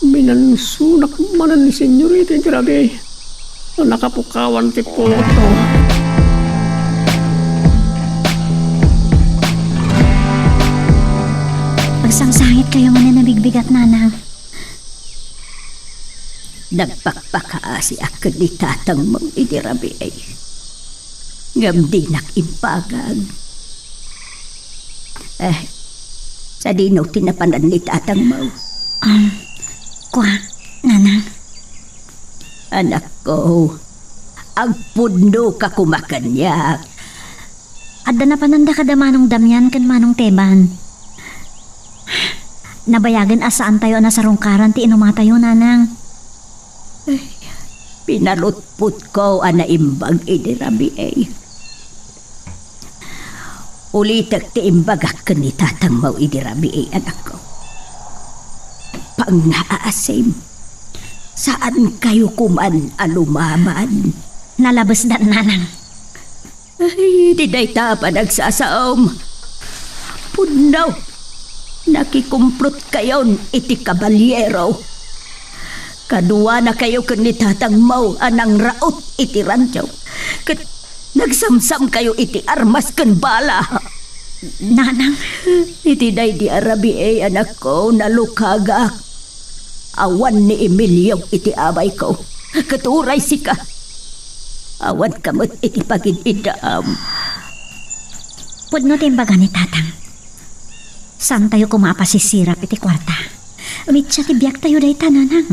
Minansunak manen ni Senyorita iti rabii a nakapukawan ti pungotko. Agsangsangitkayo manen a bigbigat, Nanang. Nagpakpakaasiak ken ni tatangmo idi rabii. Ngem dinak imbagag. Eh, sadino ti napanan ni tatangmo? Um, kua, Nanang. Anakko, agpudnoka koma kaniak. Adda napananda kada Manong Damian ken Manong Teban. Nabayagen a saantayo a nasarungkaran ti inumatayo, Nanang. Ay, pinalutpotko a naimbag idi rabii. Ulitek ti imbagak ken ni tatangmo idi rabii, anakko. Pangngaasim, saankayo koman a lumaban. Nalabesdan, Nanang. Ay, di dayta a panagsasaom. Pudno, nakikumprotkayon iti kabalyero. Kaduanakayo ken ni tatangmo a nangraot iti rancho. Ket nagsamsamkayo iti armas ken bala. Nanang. Iti daydi a rabii, anakko, nalukagak. Awan ni Emilio iti abayko, ket uray sika, awanka met iti pagid-iddaam. Pudno ti imbaga ni Tatang. Saantayo koma a pasisirap iti kuarta. Mitsa ti biagtayo dayta, Nanang.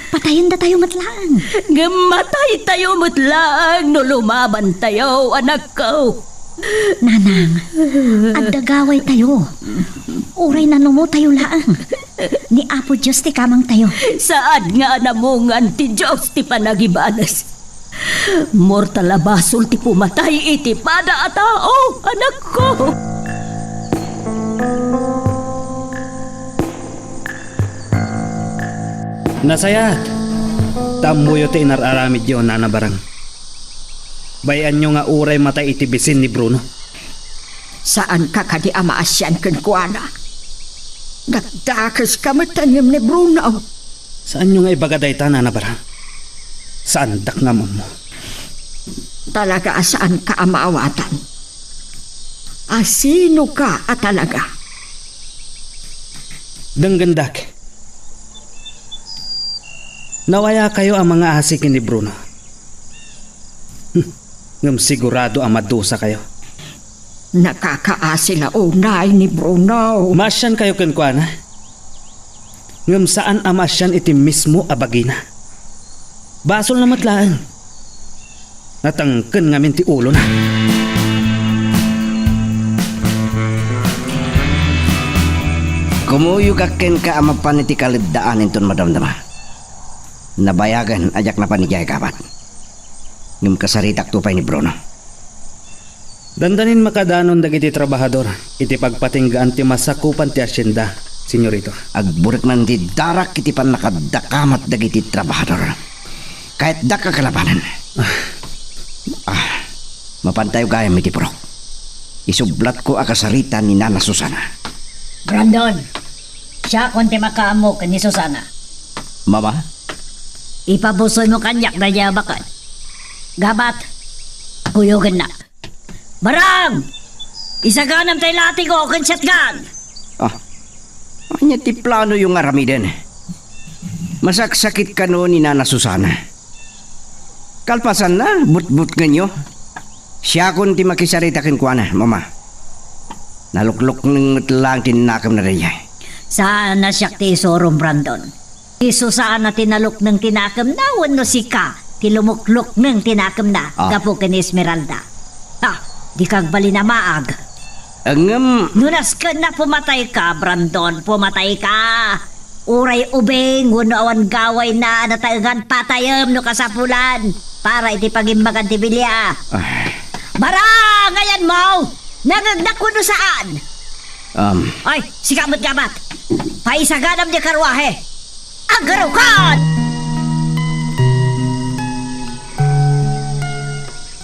Patayendatayo met laeng. Ngem mataytayo met laeng no lumabantayo, anakko. Nanang, adda gawaytayo. Uray nanumotayo laeng. Ni Apo Dios ti kamangtayo. Saan nga anamungan ti Dios ti panagibales. Mortal a basol ti pumatay iti pada a tao, anakko. Nasayaat. Ta ammoyo ti inar-aramidyo, Nana Barang. Bay-anyo nga uray matay iti bisin ni Bruno. Saanka kadi a maasian kenkuana? Dakdakeska met ngem ni Bruno. Saanyo nga ibaga dayta, Nana Barang? Saandak nga ammo. Talaga a saanka a maawatan. A sinoka a talaga? Denggendak. Nawayakayo a mangaasi ken ni Bruno. Hmm. Ngem sigurado a madusakayo. Nakakaasi la unay ni Bruno. Maasiankayo kenkuana. Ngem saan a maasian iti mismo a bagina. Basolna met laeng. Natangken ngamin ti ulona. Kumuyogak kenka a mapan iti kaleddaan inton madamdama. Nabayagen a diak napan idiay gabat. Ngem kasaritakto pay ni Bruno. Dandanin makadanon dagiti trabahador iti pagpatinggaan ti masakupan ti asienda, Senyorito. Agburek man ti darak iti pannakadakamat dagiti trabahador. Kayatdak a kalabanen. Ah. Ah, mapantayo gayam iti purok. Isublatko a kasarita ni Nana Susana. Brandon, siakon ti makaammo ken ni Susana. Mama? Ipabusoymo kaniak daydiay a baket. Gabat, kuyogennak. Barang! Isaganam tay latigo ken shotgun! Ah, ania ti planoyo nga aramiden? Masaksakit kano ni Nana Susana. Kalpasanna, butbutngenyo. Siakon ti makisarita kenkuana, Mama. Naluklukneng met laeng ti nakemna daydiay. Saan a siak ti isurom, Brandon. Ti Susana ti nalukneng ti nakemna wenno sika ti lumuklukneng ti nakemna Ah. gapu ken Esmeralda? Ha, dika agbalin a maag. Ngem No naskenna pumatayka, Brandon, pumatayka. Uray ubing wenno awan gawayna a nataengan, patayem no kasapulan para iti pagimbagan ti bilia. Ah. Barang, ayanmo! Nangegnak wenno saan? Um. Ay, sika met, Gabat! Paisaganam ti karruahe! Agarukan!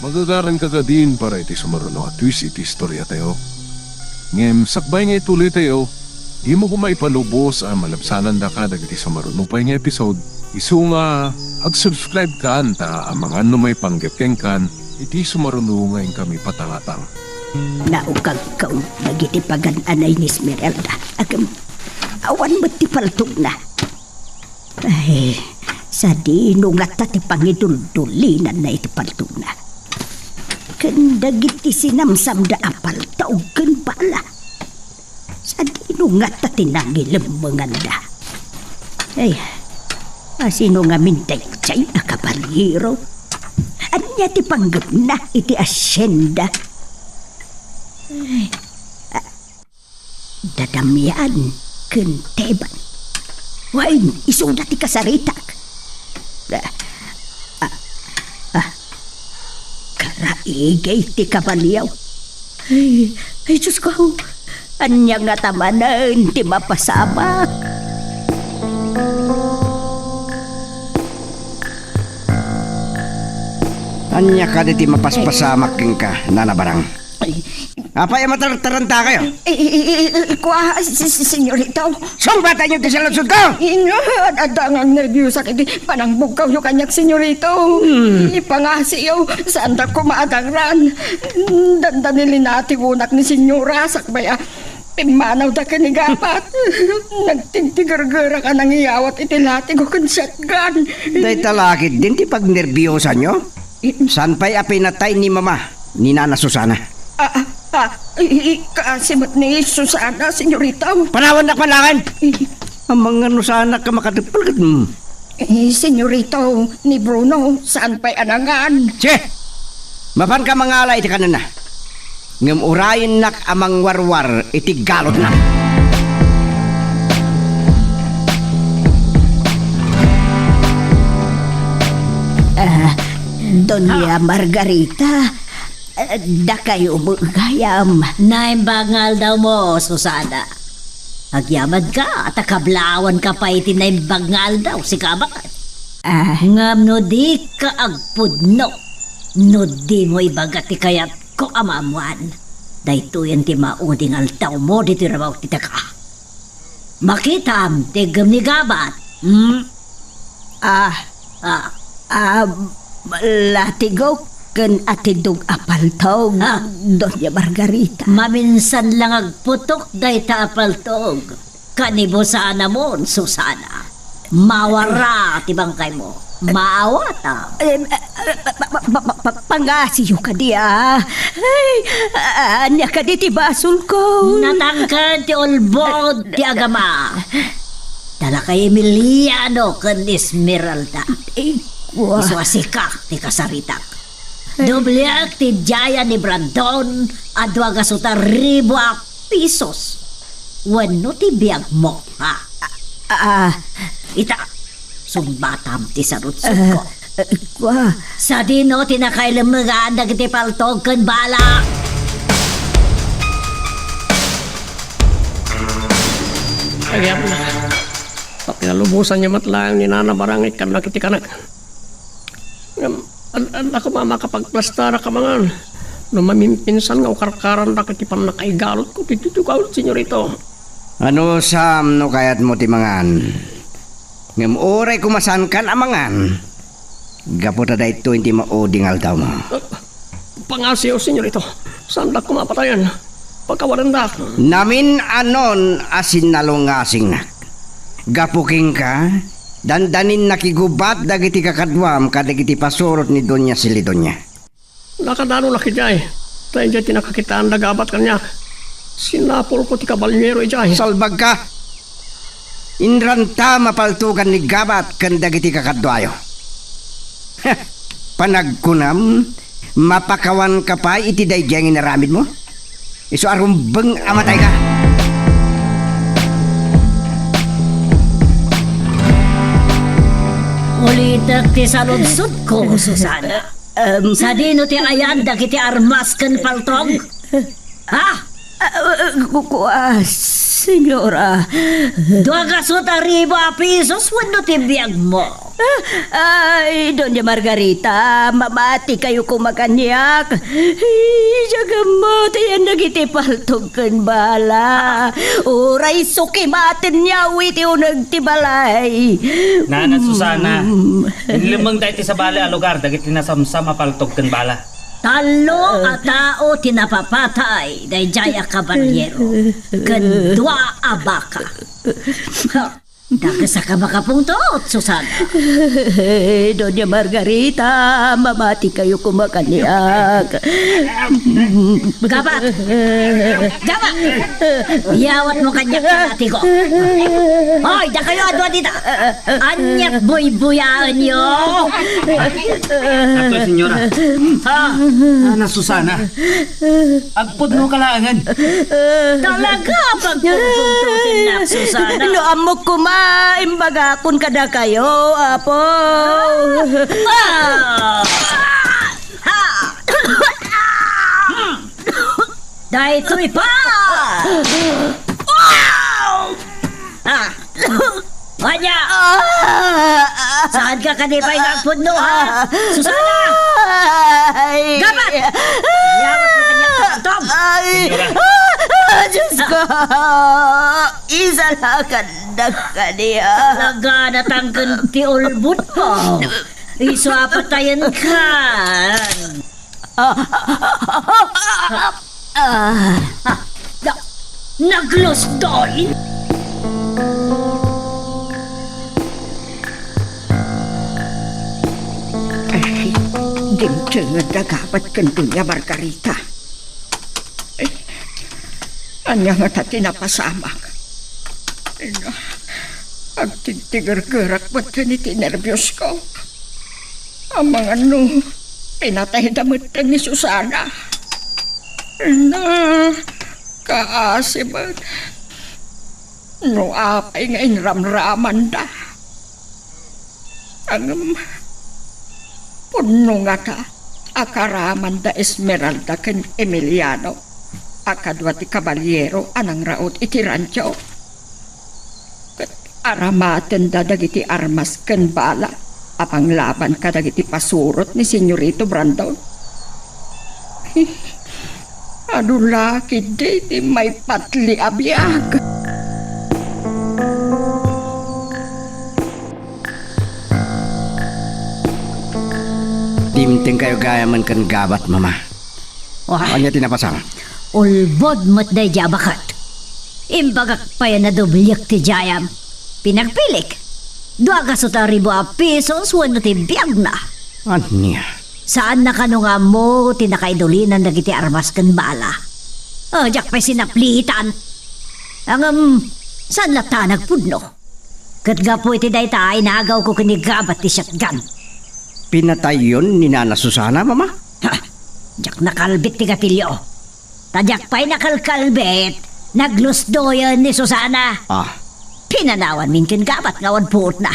Magagaranka kadin para iti sumaruno a twist iti istoriatayo. Ngem sakbay nga ituloytayo, dimo koma ipalubos a malabsanandaka dagiti sumaruno pay nga episode. Isu nga, ag-subscribe kan ta amangan no maipanggep kenkan iti sumaruno nga inkami patangatang. Naukagkaw dagiti pagan-anay ni Esmeralda. Agem, awan met ti paltogna. Ay, sadino ngata ti pangiduldulinanna iti paltogna? Ken dagiti sinamsamda a paltog ken bala. Sadino ngata ti nangilemmenganda? Ay, asino ngamin daydiay a kabaliero? Ania ti panggepna iti asienda? Ay, a-, Dadamian ken Teban. Wen, isuda ti kasaritak. Ah, ah, ah. Karaigay ti kabalio. Ay, ay, Diosko, ania ngata manen ti mapasamak? Ania kadi ti mapaspasamak kenka, Nana Barang? Ay. Apay a matartarantakayo? I, i, i, i, kua, si, si, senyorito. Sungbatayo ti saludsodko! Inyo, ad-, adda nga nerbiusak iti panangbugkawyo kaniak, senyorito. Hmm. Ipangasiyo, saandak koma a dangran. Dandani linatigonak ni senyora, sakbay a pimmanawda ken ni Gabat. Nagtigtigergerak a nangiyawat iti latigo ken shotgun. Dayta la ketdin ti pagnerbiosanyo? Saan pay a pinatay ni Mama, ni Nana Susana? Ah, ah, ah, i-, i-, kaasi met ni Susana, senyorito. Panawandak man laeng! I- Amangan no saanak a makateppel ket, mm. Eh, senyorito, ni Bruno, saan pay a nangan? Che! Mapanka mangala iti kanenna. Ngem urayennak a mangwarwar iti galotna. Ah, Doña Margarita, ah, dakayo met gayam. Naimbag nga aldawmo, Susana. Agyamanka, ta kablawanka pay iti naimbag nga aldaw, sika met. Ah. Ngem no dika agpudno, no dimo ibaga ti kayat ko a maammoan. Daytoyen ti maudi nga aldawmo ditoy rabaw ti daga. Makitam ti iggem ni Gabat, hmm? Ah, ah, ah, latigo ken atidog a paltog, ah. Doña Margarita. Maminsan lang agputok dayta a paltog. Kanibusanamon, Susana. Mawara ti bangkaymo. Maawatam. Em, eh, eh, pa-, pa-, pa-, pa-, pangasiyo kadi, ah. Ay, ah, ania kadi ti basolko? Natangken ti ulbod ti agama. Dalakay Emiliano ken Esmeralda. Ay, kua. Isu a sika ti kasaritak. Dobliak ti diayan ni Brandon a dua gas ribu a pisos. Wenno ti biagmo, ha? Ah, ah. Ita, sungbatam ti sarudsodko. Ah, ah, kua. Sadino ti nakailemmegan dagiti paltog ken bala? Agyamna. Pinalubosanyo met laeng ni Nana Barang, ikkannak iti kanek. Ngem, ad-, adda koma a makapagplastarak a mangan. No mamimpinsan nga ukarkarandak iti pannakaigalotko, ti tutugaw, senyorito. Anusam no kayatmo ti mangan? Ngem uray koma saankan a mangan, gapu ta daytoy ti maudi nga aldawmo. Ah, Pangasiyo, senyorito. Saandak koma a patayen. Pakawalendak. Namin-anon a sinnalungasingnak. Gapu kenka, dandanin nakigubat dagiti kakaduam kadagiti pasurot ni Doña Celidonia. Nakadanonak idiay. Ta idiay ti nakakitaan da Gabat kaniak. Sinapulko ti kabaliero idiay. Salbagka! Inranta mapaltogan ni Gabat ken dagiti kakaduayo. Panagkunam, mapakawanka pay iti daydiay nga inaramidmo? Isu a rumbeng a matayka. Ulitek ti saludsodko, Susana. Em. Sadino ti ayan dagiti armas ken paltog? Ha? Ah, ah, ku-, ku-, ah, senyora. Dua gasut a ribu a pesos wenno ti biagmo? Ah, ay, Doña Margarita, mamati kayo kumakaniak. Ay, diak ammo, ti ayan dagiti paltog ken bala. Uray sukimaten niya iti uneg ti balay. Nana Susana, Mm. inlemmeng daytoy sabali a lugar dagiti nasamsam a paltog ken bala. Tallo a tao ti napapatay daydiay a kabalyero ken dua a baka. Ha, dakes a ka makapungtot, Susana. Doña Margarita, mamati kayo kumakaniak. Gabat! Gabat! Iyawatmo kaniak ti latigo. Hoy, dakayo a dua dita. Aniat buybuyaenyo? Ato, senyora. Ha? Nana Susana. Agpudno ka laengen. Talaga, pagpugpugtutinnak, Susana. No ammok koma, imbagakon kadakayo, Apo. Ah! Ha! Daytoy pa! Ah! Ania? Ah! Saan ka kadi pay nga agpudno, ha? Susana! Ay! Gabat! Yawat mo kanya, Tom! Ay! Ah! Diyos ko! Isalakan na kaniya. Talaga, natangken ti ulbod mo. Isu a patayen ka. Ah, ah, ah, ah, ah. Ah, na-, naglusdoy? Ay, dimtenged a gabat ken Doña Margarita. Ay, ania ngata ti napasamak? Ay, na, agtigtigergerak met ken iti nerbios ko. Amangan no pinatayda metten ni Susana. Na, kaasi met. No apay nga inramramanda. Ngem, pudno ngata a kaaraman da Esmeralda ken Emiliano a kadua ti kabalyero a nangraut iti rancho. Ket aramatenda dagiti armas ken bala a panglaban kadagiti pasurot ni Señorito Brandon. Adu la ketdi ti maipatli a biag. Dimtengkayo gayamen ken gabat, Mama. Wah. Ania ti napasamak? Ulbod met daydiay a baket. Imbagak pay a nadobliek ti diayam. Pinagpilik. Dua gasut a ribu a pesos wenno ti biagna. Ania? Saanna kano nga ammo ti nakaidulinan dagiti armas ken bala. Ah, diak pay sinaplitan. Ngem, saan latta a nagpudno? Ket gapu iti dayta, inagawko ken ni Gabat ti shotgun. Pinatayyon ni Nana Susana, Mama? Ha! Diak nakalbit ti gatilio. Ta diak pay nakalkalbit, naglusdoyen ni Susana. Ah. Pinanawanmin ken Gabat nga awan puotna.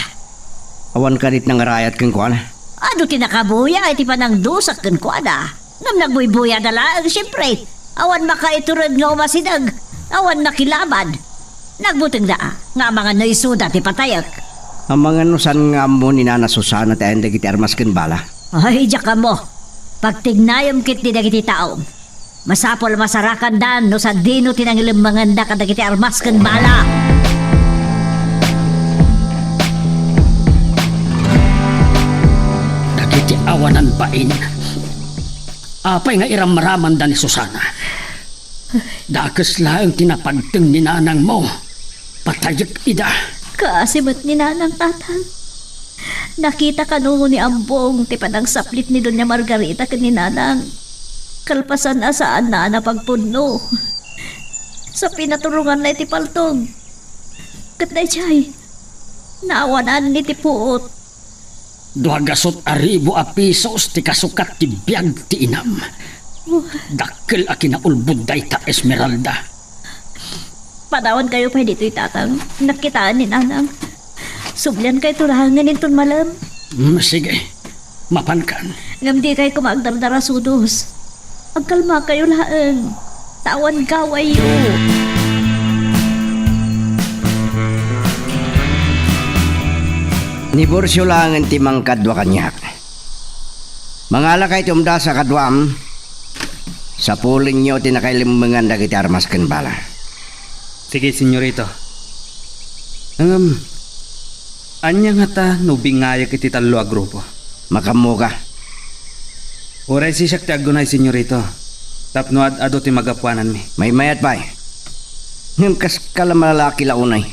Awan kadi ti nangarayat kenkuana? Adu ti nakabuya iti panangdusak kenkuana. Ngem nagbuybuyada laeng, siempre. Awan makaitured nga umasideg. Awan makilaban. Nagbutengda nga amangan no isuda ti patayek. Amangan no saan nga ammo ni Nana Susana ti ayan dagiti armas ken bala? Ay, diak ammo. Pagtignayem ketdi dagiti taom. Masapul a masarakanda no sadino ti nangilemmengenda kadagiti armas ken bala. Dagiti awanan bain. Apay nga iramramanda ni Susana? Dakes laeng ti napagteng ni nanangmo. Patayek ida. Kaasi met ni nanang, tatang. Nakita kano ni Ambong ti panangsaplit ni Doña Margarita ken ni nanang. Kalpasan a saanna a napagpudno. Sa pinaturonganna iti paltog. Ket daydiay, naawanan iti puot. Dua gasut a ribu a pesos ti kasukat ti biag ti inam. Dakkel a kinaulbod dayta, Esmeralda. Padawankayo pay ditoy, tatang. Nakitaan ni nanang. Subliankayto laengen inton malem. Mm, sige. Mapankan. Ngem dikay koma agdardarasudos. Agkalmakayo laeng. ta awan gawayyo. Ni Borcio laengen ti mangkadua kaniak. Mangalakay ti umdas a kaduam, sapulenyo ti nakailemmengan dagiti armas ken bala. Sige, senyorito. Ngem, ania ngata no bingayek iti tallo a grupo? Makaammoka. Uray siak ti agunay, senyorito, tapno ad-adu ti magapuananmi. Maymayat pay. Ngem kas kala malalaki la unay.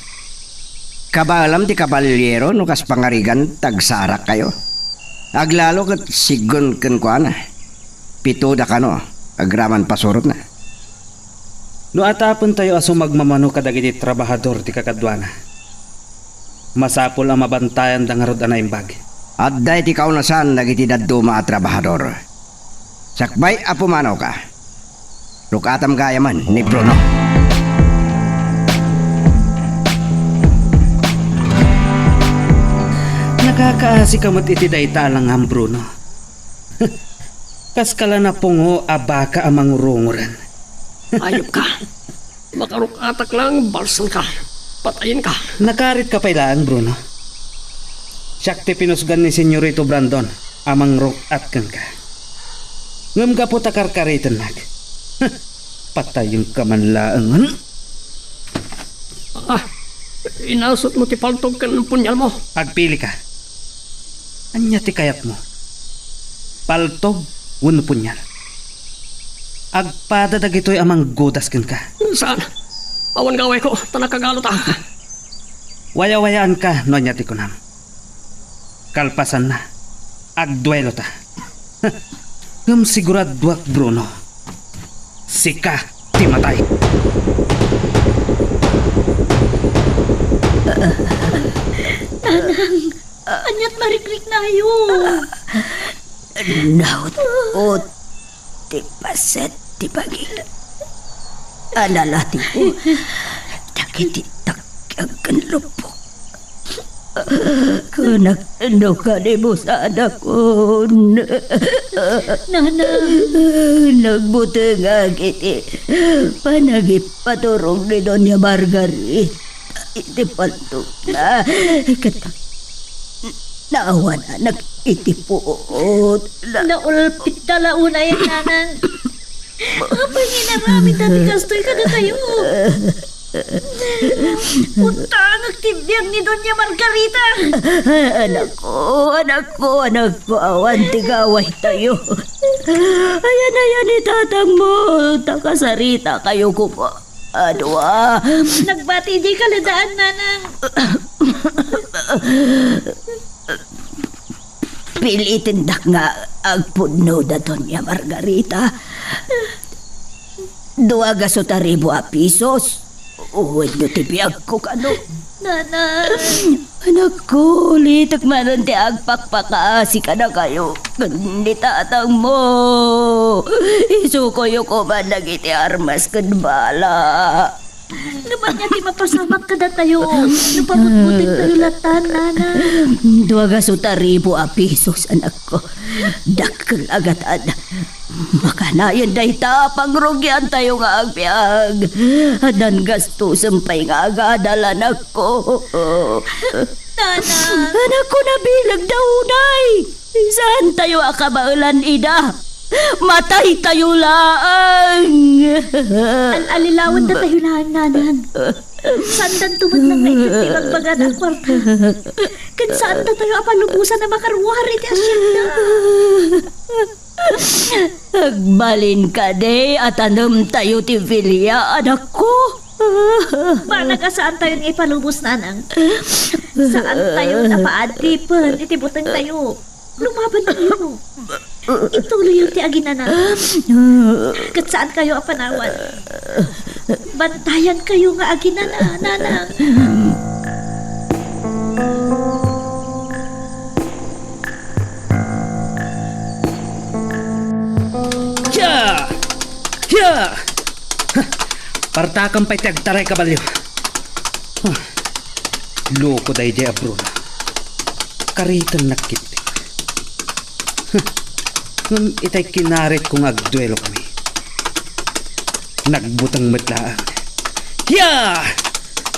Kabaelam ti kabaliliero no kas pangarigan, tagsaarakkayo. Aglalo ket siggon kenkuana. Pito da kano, agraman pasurotna. No atapentayo a sumagmamano kadagiti trabahador ti kakaduana, masapul a mabantayanda ngarud a naimbag. Adda iti kaunasan dagiti dadduma a trabahador. Sakbay a pumanaw ka. Rukatam gayamen ni Bruno. Nakakaasi ka met iti dayta a langam, Bruno. Kas kala napungo a baka a mangurunguren. Ayop ka. Makarukatak lang, balsem ka. Patayen ka. Nakarit ka pay laeng, Bruno. Siak ti pinusgan ni Senyorito Brandon a mangruk-at kenka. Ngem gapu ta karkaritennak, patayen ka man laeng. Ah, inasut mo ti paltog ken punyal mo. Agpili ka. Ania ti kayatmo? Paltog wenno punyal? Agpada dagitoy a manggudas kenka. Saan? Awan gawayko, ta nakagalutak. Wayawayaanka no ania ti kunam. Kalpasanna, agduelota. Ngem siguraduak, Bruno, sika ti matay. Nanang, aniat marikriknayo? Naut-ot ti paset ti bagik. Analatipo dagiti takyag ken lupok. Kunak no kadi mo sanakon. Nanang. Nagbutengak iti panagipaturong ni Doña Margarita iti paltogna. Ket naawananak iti puot. Na- Naulpitta la unay, Nanang. Apay nga inaramidda ti kastoy kadatayo? Utangek ti biag ni Doña Margarita. Anakko, anakko, anakko, awan ti gawaytayo. Ayan-ayan ni tatangmo, ta kasaritakayo koma a dua. Nagbati diay kaledaan, Nanang. Pilitendak nga agpudno da Doña Margarita. Dua gasut a ribu a pisos. Wenno ti biagko kano. Nanang. Anakko, ulitek manen ti agpakpakaasi kadakayo ken ni tatangmo. Isukoyo koma dagiti armas ken bala. Ngem ania ti mapasamak kadatayo no pabutbutengtayo latan, Nanang? Dua gasut a ribu a pisos, anakko. Dakkel a gatad. Makanayon dayta a pangrugiantayo nga agbiag. Addan gastosen pay nga agadal, anakko. Nanang. Anakko, nabilegda unay. Saantayo a kabaelan ida. Mataytayo laeng. Al-allilawen datayo laeng, Nanang. Saandanto met nga iket ti bagbagana a kuarta. Ken saandatayo a palubosan a makaruar iti hacienda. Agbalin kadi a tanemtayo ti filia, anakko? Banag a saantayo nga ipalubos, Nanang. Saantayo a paadipen iti butengtayo. Lumabantayo. Ituloyyo ti aginana. Ket saankayo a panawan. Bantayankayo nga aginana, Nanang. Hiya! Hiya! Partakan pay ti agtaray, kabalio. Ah, loko daydiay a Bruno. Karitennak ketdi. Huh, ngem itay kinaritko nga agduelokami. Nagbuteng met laeng. Hiya!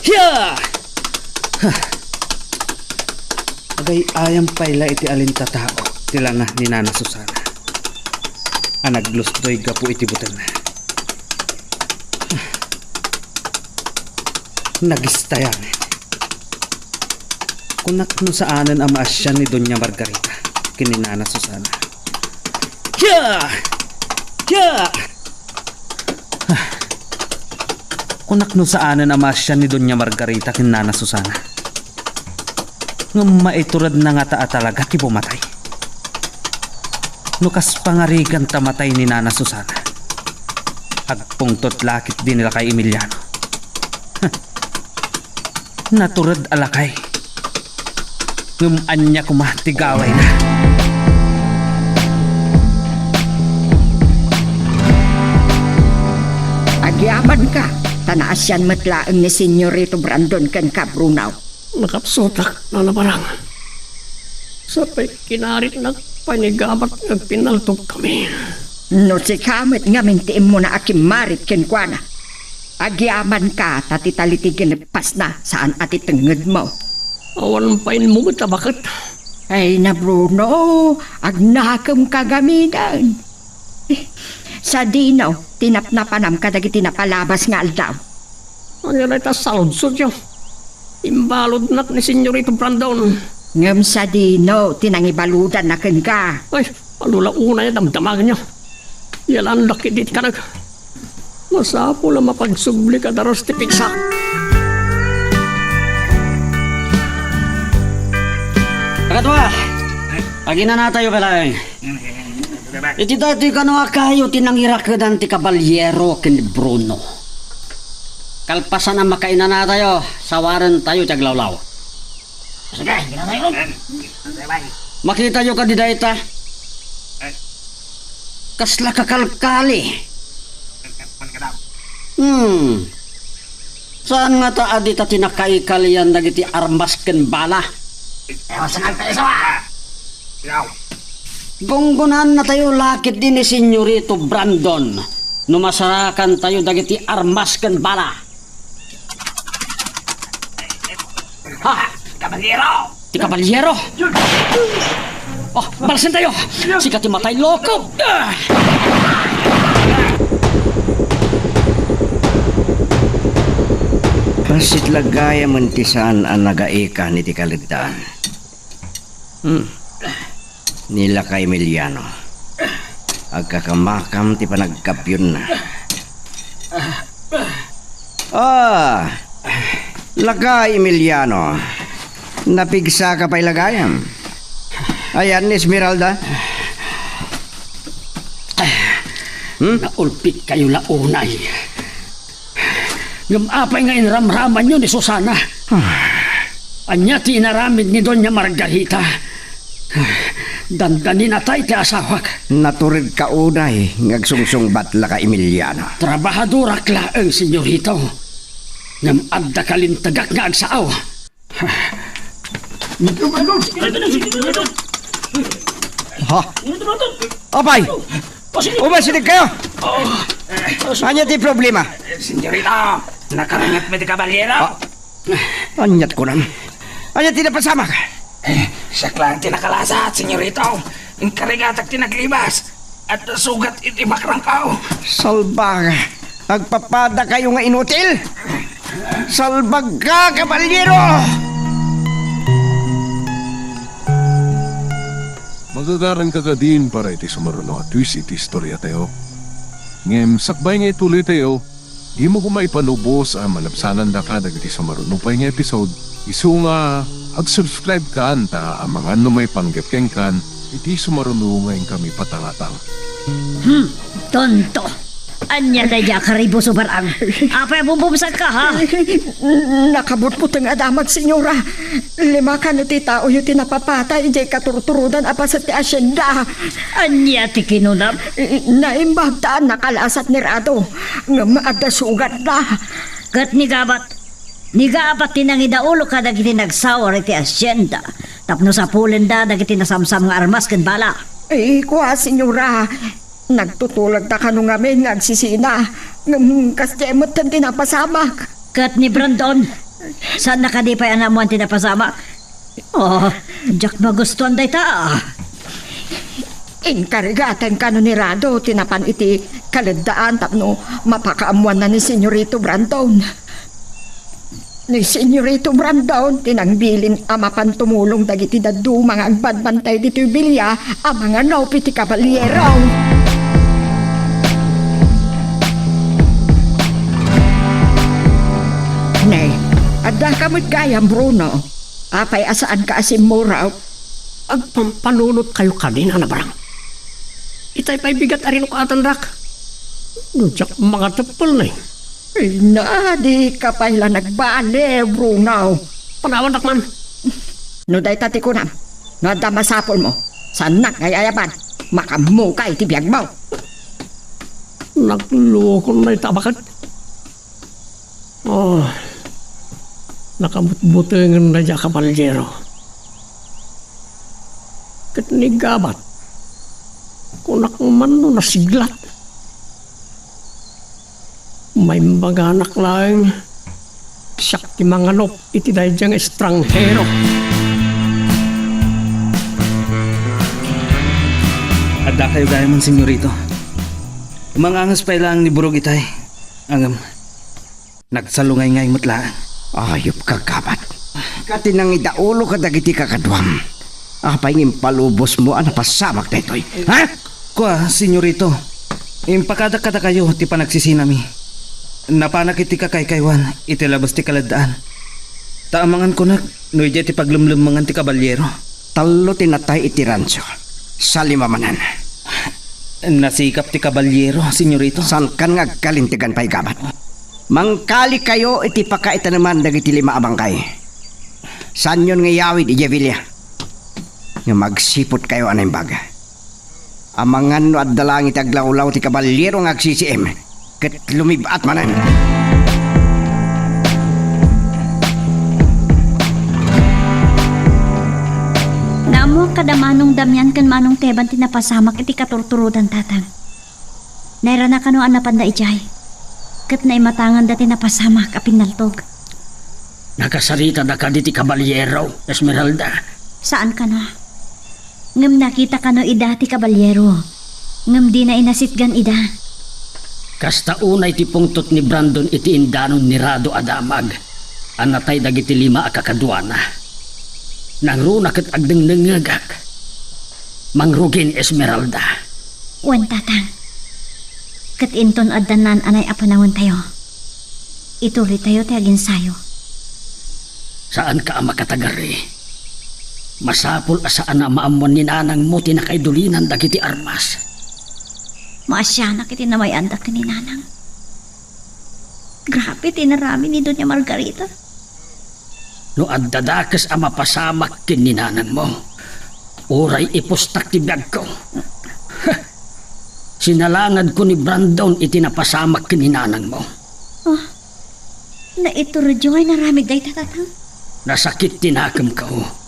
Hiya! Huh. Agay-ayam pay la iti alintatao ti lana ni Nana Susana a naglusdoy gapu iti butengna. Huh. Nagistayan. Kunak no saanen a maasian ni Doña Margarita ken ni Nana Susana. Hiya! Hiya! Ah. Kunak no saanen a maasian ni Doña Margarita ken Nana Susana. Ngem maituredna ngata a talaga ti bumatay. No kas pangarigan ta matay ni Nana Susana, agpungtot la ketdi ni Lakay Emiliano. Natured a lakay. Ngem ania koma ti gawayna? Agyamanka, ta naasian met laeng ni Senyorito Brandon kenka, Bruno. Nakapsutak, Nana Barang. Sapay kinaritnak pay ni Gabat nga agpinnaltogkami. No sika met ngamin ti immuna a kimmarit kenkuana, agyamanka ta ti talitigen pasna, saan a ti tengngedmo. Awan pay met a baket. Ay na, Bruno, agnakemka ngaminen. Sadino ti napnapanam kadagiti napalabas nga aldaw? Ania dayta saludsodyo? Imbaludnak ni Senyorito Brandon. Ngem sadino ti nangibaludanna kenka? Ay, adu la unay a damdamagenyo. Yalandak iti kanag. Masapul a mapagsubli kadaros ti pigsa. Kakadua, aginanatayo pay laeng. Iti daytoy kano a kayo ti nangirakedan ti kabalyero ken ni Bruno. Kalpasan a makainanatayo, sawarentayo ti aglawlaw. Sige, ginatayo. Makitayo kadi dayta? Kasla kakalkali. Hmm. Saan ngata a dita ti nakaikalian dagiti armas ken bala? Gunggonannatayo la ketdi ni Senyorito Brandon no masarakantayo dagiti armas ken bala. Ha? Kaballero! Ti kaballero! Oh, balasentayo! Sika ti matay, loko! Ah! Bassit la gayamen ti saan a nagaikan iti kaleddan. Hmm. Ni Lakay Emiliano, agkakamakam ti panagkabyonna. Ah, Lakay Emiliano, napigsaka pay la gayam. Ayan ni Esmeralda? Hmm? Naulpitkayo la unay. Ngem apay nga inramramanyo ni Susana? Ania ti inaramid ni Doña Margarita? Dandaninatay ti asawak. Naturedka unay nga agsungsungbat, Lakay Emiliano. Trabahadorak laeng, Senyorito. Ngem adda kalintegak nga agsao. Ha? Apay! Umasidegkayo! Ania ti problema? Senyorito, nakarengetmi ti kabalyero. Ah, ania't kunam? Ania ti napasamak? Eh, siak laeng ti nakalasat, Senyorito. Inkarigatak ti naglibas. Adda sugat iti bakrangko. Salbag, agpapadakayo nga inutil. Salbagka, kabalyero! Magagaranka kadin para iti sumaruno a twist iti istoriatayo. Ngem sakbay nga ituloytayo, dimo koma ipanubos a malabsanandaka dagiti sumaruno pay nga episode, isu nga ag-subscribe kan ta amangan no maipanggep kenkan iti sumaruno nga inkami patangatang. Hmm, tonto. Ania daydiay a karibuso, Barang? Apay a bumbumsakka, ha? Nakabutbuteng a damag, Senyora. Lima kano ti taoyo ti napapatay idiay katurturodan a paset ti asienda. Ania ti kinunam? Naimbag ta nakalasat ni Rado, ngem adda sugatna. Ket ni Gabat? Ni Gabat ti nangidaulo kadagiti nagsawar iti asienda tapno sapulenda dagiti nasamsam nga armas ken bala. Ay, kua, Senyora, nagtutulagda kano ngamin nga agsisina. Ngem kas diay metten ti napasamak. Ket ni Brandon, saanna kadi pay a naammoan ti napasamak? Oh, diak magustuan dayta. Inkarigaten kano ni Rado ti napan iti kaleddaan tapno mapakaammoanna ni Senyorito Brandon. Ni Senyorito Brandon ti nangbilin a mapan tumulong dagiti dadduma nga agbadbantay ditoy bilia a manganup iti kabaliero. Ne, addaka met gayam, Bruno. Apay a saanka a simmurot? Agpampanunotkayo kadin a nabarang. Itay pay bigat a rinukatandak. No diak mangateppel ne. Ay na, dika pay la nagbaliw, Bruno. Panawandak man. No dayta ti kunam, no adda masapulmo, saannak nga ay-ayaban, makammukay ti biagmo. Naglukon dayta a baket. Oh, nakabutbutengen dayta a kabaliero. Ket ni Gabat, kunak man no nasiglat. Maimbaganak laeng, siak ti manganup iti daydiay nga estranghero. Addakayo gayam, Senyorito. Manganges pay laeng ni Burog itay. Ngem, nagsalungayngay met laeng. Ayupka, Gabat. Ika ti nangidaulo kadagiti kakaduam. Apay nga impalubosmo a napasamak daytoy? Ha? Kua, Senyorito, impakadak kadakayo ti panagsisinami. Napanak iti kakaykaywan iti labas ti kaleddaan. Ta amangan kunak no idiay ti paglemlemmengan ti kabaliero. Tallo ti natay iti rancho. Salima manen. Nasikap ti kabaliero, Senyorito. Saankan nga agkalintegan pay, Gabat. Mangkalikayo iti pakaitaneman dagiti lima a bangkay. Saanyon nga iyawid idiay bilia. Ngem agsiputkayo a naimbag. Amangan no adda laeng iti aglawlaw ti kabaliero nga agsisiim, ket lumib-at manen. Naammoak kada Manong Damian ken Manong Teban ti napasamak iti katurturodan, Tatang. Nairana kano a napanda idiay, ket naimatanganda ti napasamak a pinnaltog. Nakasaritada kadi ti kabaliero, Esmeralda? Saan kano. Ngem nakita kano ida ti kabaliero, ngem dina inasitgan ida. Kasta unay ti pungtot ni Brandon iti indanon ni Rado a damag a natay dagiti lima a kakaduana. Nangruna ket agdengdengngegak. Mangrugin, Esmeralda. Wen, Tatang. Ket inton adda naan-anay a panawentayo, ituritayo ti aginsayo. Saanka a makatagari. Masapul a saan a maammuan ni nanangmo ti nakaidulinan dagiti armas. Maasianak iti namay-andak ken ni nanang. Grabe ti inaramid ni Doña Margarita. No adda dakes a mapasamak ken ni nanangmo, uray ipustak ti biagko. Sinalangadko ni Brandon iti napasamak ken ni nanangmo. Ah, naituredyo nga inaramid dayta, Tatang? Nasakit ti nakemko.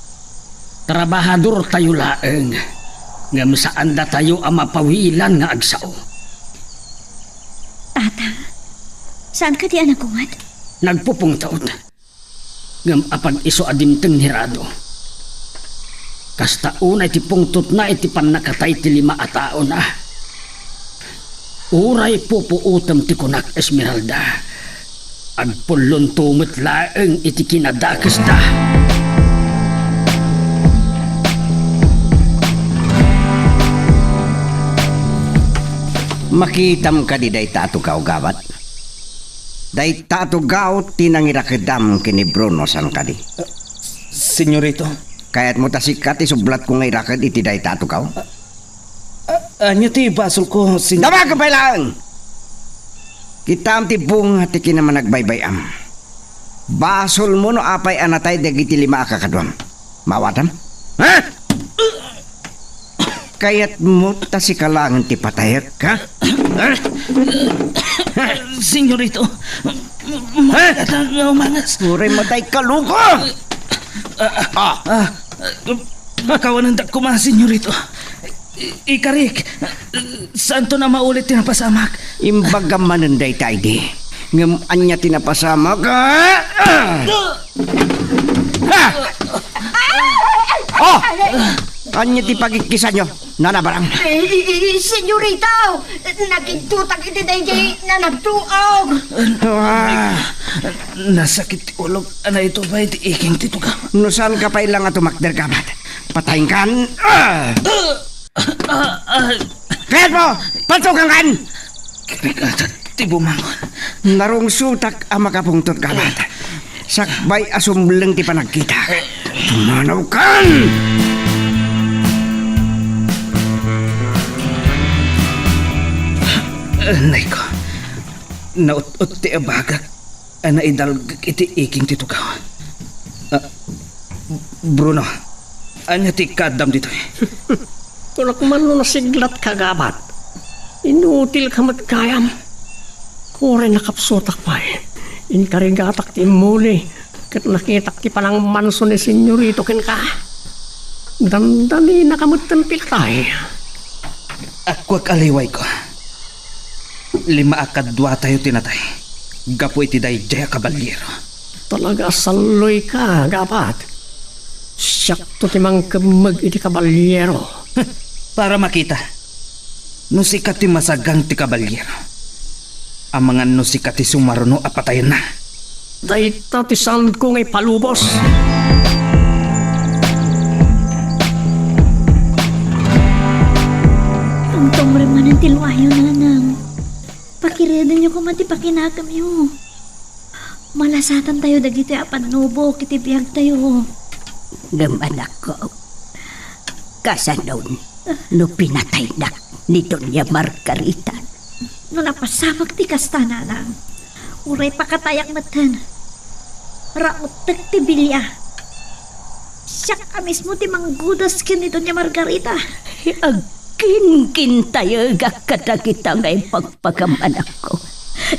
Trabahadortayo laeng, ngem saandatayo a mapawilan nga agsao. Tatang, saan kadi a nagungad? Nagpupungtot. Ngem apag isu a dimteng ni Rado. Kasta unay ti pungtotna iti pannakatay ti lima a taona. Uray pupuotem ti kunak, Esmeralda. Agpullonto met laeng iti kinadakesda. Makitam kadi dayta a tugaw, Gabat? Dayta a tugaw ti nangirakedam ken ni Bruno, saan kadi? Senyorito. Kayatmo ta sika ti sublatko nga iraked iti dayta a tugaw? Ah, ania ti basolko, sen- Damagen pay laeng! Kitaem ti bunga ti kinamanagbay-bay-am. Basolmo no apay a natay dagiti lima a kakaduam. Maawatam? Ha? Kayatmo ta sika laengen ti patayek, ha? Senyorito, ha? Uray matay ka, loko! Ah, ah, ah, makawanendak koma, senyorito. I-, ikarik, saanton a maulit ti napasamak. Imbagam manen dayta idi. Ngem ania ti napasamak? Ah! Ah! Oh! Ania ti pagikkisanyo, Nana Barang? Eh, eh, eh, senyorita, nakidtutak iti daydiay nanagtuaw. Ah! Nasakit ti ulok a naitubay ti iking ti tugaw. No saanka pay la nga tumakder, Gabat, patayenkan. Ah! Ah, ah. Kayatmo, pantugangkan! Karigatan ti bumangon. Narungsotak a makapungtot, Gabat. Sakbay a sumleng ti panagkita. Pumanawkan! Nay ko, naut-ut ti abagak a naidalgek iti iking ti tugaw. Ah, Bruno, ania ti kaaddam ditoy? Kunak man no nasiglatka, Gabat. Inutilka met gayam. Uray nakapsutak pay. Inkarigatak ti immuli, ket nakitak ti panangmanso ni Senyorito kenka. Dandaninaka metten pay laeng. Agkuak a liwayko. Lima a kaduatayo ti natay gapu iti daydiay a kabalyero. Talaga a salloyka, Gabat. Siakto ti mangkemmeg iti kabalyero. Para makita no sika ti masagang ti kabalyero. Amangan no sika ti sumaruno a patayenna. Dayta ti saanko nga ipalubos. Tumtumrem manen ti luayo, Nanang. Pakiredenyo koma ti pakinakemyo. Malasatantayo dagitoy a pannubok iti biagtayo. Ngem, anakko, kasanon no pinataynak ni Doña Margarita? No napasamak ti kasta, Nanang, uray pakatayak metten, rauttek ti bilia. Siak a mismo ti manggudas ken ni Doña Margarita. Agkinkintayegak kadagita nga ipagpagam, anakko.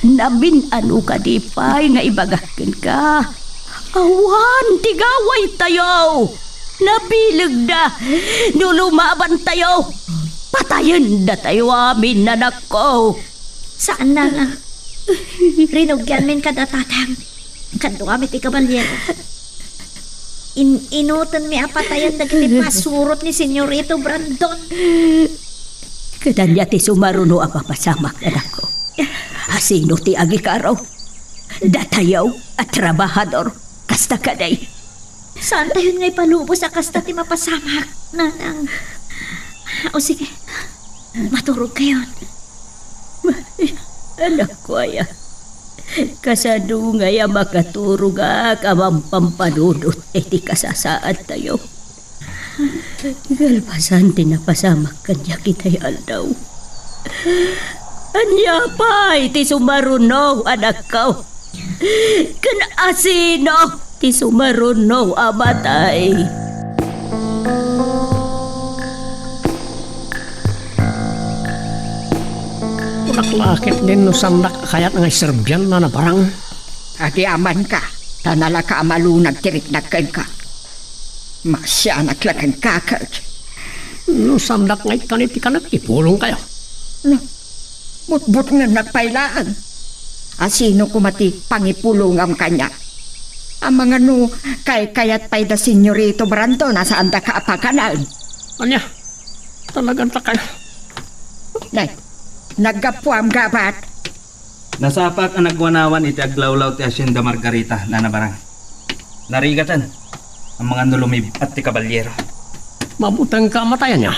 Namin-ano kadi pay nga ibagak kenka? Awan ti gawaytayo. Nabilegda no lumabantayo. Patayendatayo amin, anakko. Saan, Nana. Rinugianmin kada tatang. Kadua met ti kabalyero. In-, inutenmi a patayen dagiti pasurot ni Senyorito Brandon. Ket ania ti sumaruno a mapasamak, anakko? Asino ti agikaro? Datayo a trabahador, kasta kadi? Saantayon nga ipalubos a kasta ti mapasamak, Nanang. O sige, maturogkayon. Anakko aya, kasano ngay a makaturogak a mampampanunot iti kasasaadtayo? Kalpasan ti napasamak kaniak itay aldaw, ania pay ti sumaruno, anakko? Ken asino ti sumaruno a matay? Kunak la ketdin no saandak a kayat nga iserbian, Nana Barang. Agyamankami ta nalaka a malunag ti riknak kenka. Masianak la kenka ket. No saandak nga ikkan iti kanek, ipulongkayo. No, butbutngennak pay laeng. Asino koma ti pangipulongam kaniak? Amangan no kaykayat pay da Senyorito Brandon a saandaka a pakanen. Ania? Talagan ta kay. Nay, naggapuam, Gabat. Nasapaak a nagwanawan iti aglawlaw ti Hacienda Margarita, Nana Barang. Narigaten, amangan no lumib-at ti kabalyero. Mabutengka a matayenna.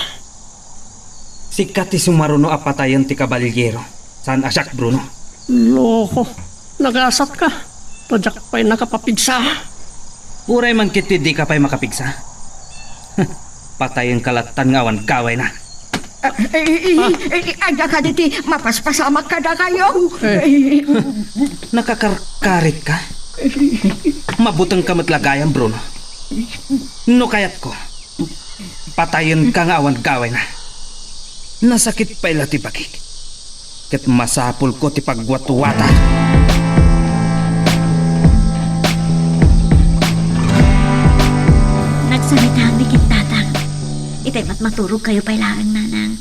Sika ti sumaruno a patayen ti kabalyero, saan a siak, Bruno. Loko, nagasatka. Ta diak pay nakapapigsa. Uray man ketdi dika pay makapigsa. Patayenka lattan nga awan gawayna. Ah, eh, eh, eh, Ah. eh, eh, ania kadi ti mapaspasamak kadakayo? Eh. Eh, eh, Nakakarkarit ka? Mabuteng ka met la gayam, Bruno. No kayatko, patayenka nga awan gawayna. Nasakit pay la ti bagik. Ket masapulko ti pagwatwata. Nagsaritaanmi ken tatang. Itay met maturogkayo pay laeng, Nanang.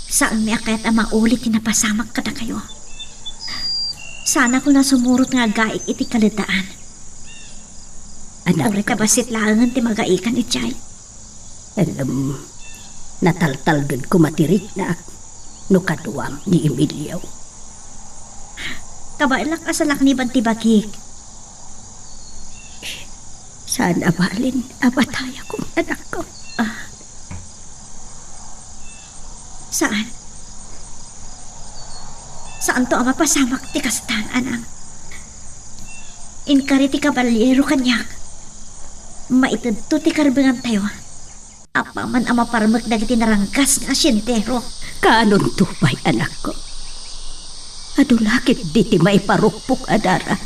Saanmi a kayat a mauli ti napasamak kadakayo. Saanakon a sumurot nga aggaik iti kaleddaan. Anak. Uray ta bassit laengen ti magaikan idiay. Ngem, nataltalged koma ti riknak no kaduam ni Emilio. Kabaelak a salakniban ti bagik. Saan a balin a matayakon, anakko. Ah. Saan? Saanto a mapasamak ti kasta, anang. Inkari ti kaballiero kaniak. Maitedto ti karbengantayo. Apaman a maparmek dagiti naranggas nga asientero. Kaanonto pay, anakko? Adu la ketdi ti maiparukpok a dara.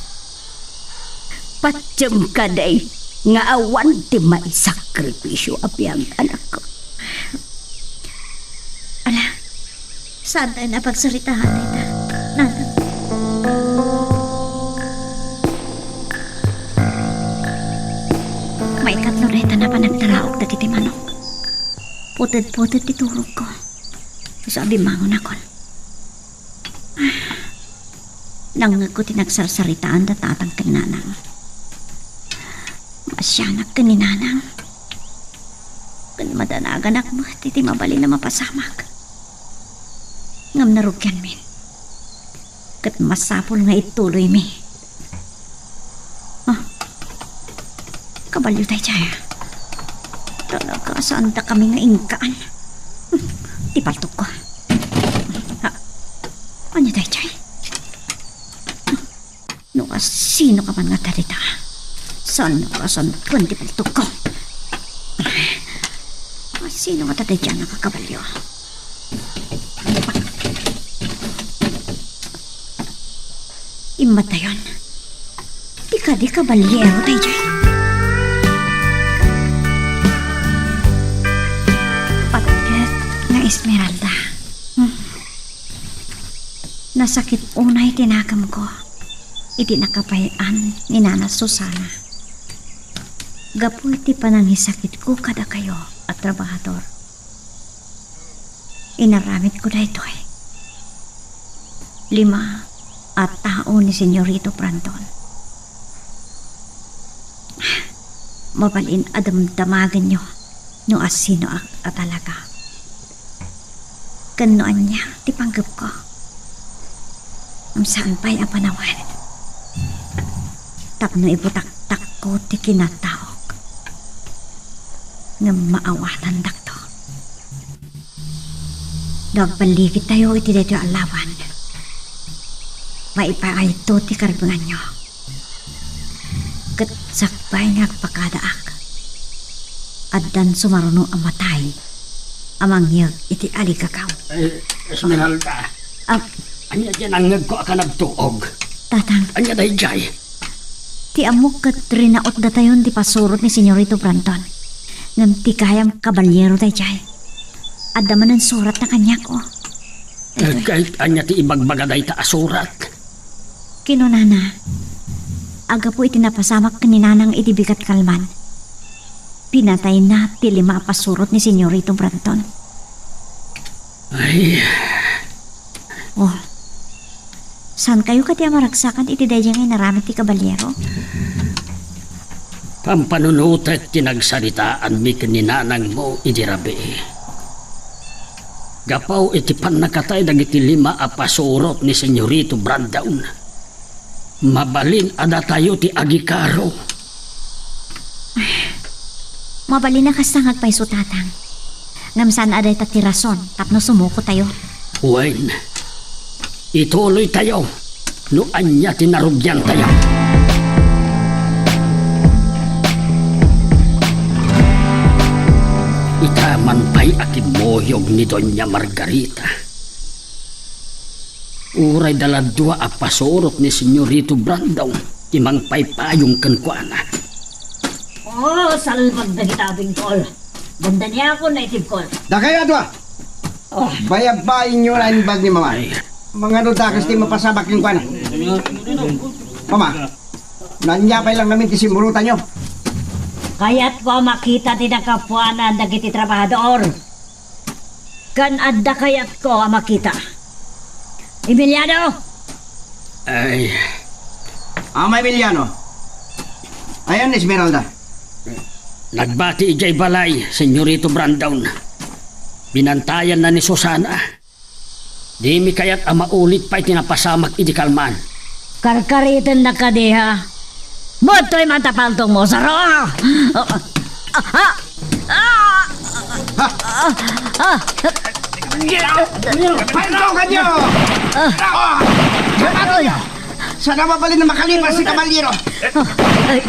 Patiem kadi nga awan ti maisakripisio a biag, anakko. Ala, saantayo a pagsaritaen dayta, nanang. Maikatlo dayta napan nagtaraok dagiti manok. Puted-puted ti turogko. Isu a bimmangonakon. Nangngegko ti nagsarsaritaen da tatang ken nanang. Maasianak ken ni nanang. Ken madanaganak met iti mabalin a mapasamak. Ngem narugianmin. Ket masapul nga ituloymi. Ah. Kabalio daydiay. Talaga, saandakami nga inkaan. Hmm, ti paltokko. Ha? Ania daydiay? No asino ka man nga tarita, saan nga saan ti paltokko? Asino nga daydiay a nakakabalio? Immatayon. Ti kadi kaballiero daydiay. Patgek nga Esmeralda. Hmm. Nasakit unay ti nakemko iti nakapay-an ni Nana Susana. Gapu iti panangisakitko kadakayo a trabahador, inaramidko daytoy. Lima a tao ni Senyorito Brandon. Mabalin a damdamagenyo no asinoak a talaga. Ken no ania ti panggepko, ngem saan pay a panawen tapno ibutaktakko ti kinataok, ngem maawatandakto. No agballigitayo iti daytoy a lawan, maipaayto ti karbenganyo. Ket sakbay nga agpakadaak, addan sumaruno a matay a mangyeg iti aligagaw. Eh, Esmeralda. Ah. Ania diay nangngegko a kanagtuog? Tatang. Ania daydiay? Ti ammok ket rinautdatayon ti pasurot ni Senyorito Brandon. Ngem ti gayam kaballiero daydiay. Adda manen suratna kaniak, o. Eh, ket ania ti ibagbaga dayta a surat? Kinunana, gapu iti napasamak ken ni Nanang iti bigat kalman, pinatayna ti lima a pasurot ni Senyorito Brandon. Ay. O. Saankayo kadi a maragsakan iti daydiay nga inaramid ti kaballiero? Pampanunotek ti nagsaritaanmi ken ni nanangmo idi rabii. Gapu iti pannakatay dagiti lima a pasurot ni Senyorito Brandon, mabalin a datayo ti agikaro. Mabalin a kasta nga agpayso, Tatang. Ngem saan a dayta ti rason tapno sumukotayo. Wen, ituloytayo no ania ti narugiantayo. Ita man pay a kimmuyog ni Doña Margarita. Uray dala dua a pasurot ni Senyorito Brandon ti mangpaypayong kenkuana. O, salbag dagita a bingkol. Dandaniakon, naitibkon. Dakayo a dua! O. Bayabbainyo nga imbag ni Mama. Ay. Mangano dakes ti mapasamak kenkuana? Mama, ania pay lang ngamin ti simmurotanyo? Kayatko a makita ti nakapuanan dagiti trabahador. Kan adda kayatko a makita. Emiliano! Ay. Ama Emiliano. Ayan, Esmeralda. Nagbati idiay balay, Senyorito Brandon. Binantayanna ni Susana. Dimi kayat a maulit pay ti napasamak idi kalman. Karkaritennak kadi, ha? Butoy man ta paltongmo, saro! Ah! Ah! Ah! Ah! Ah! Paltonganyo! Ah! Saan na mabalin a makalipas ti kabalyero? Ay,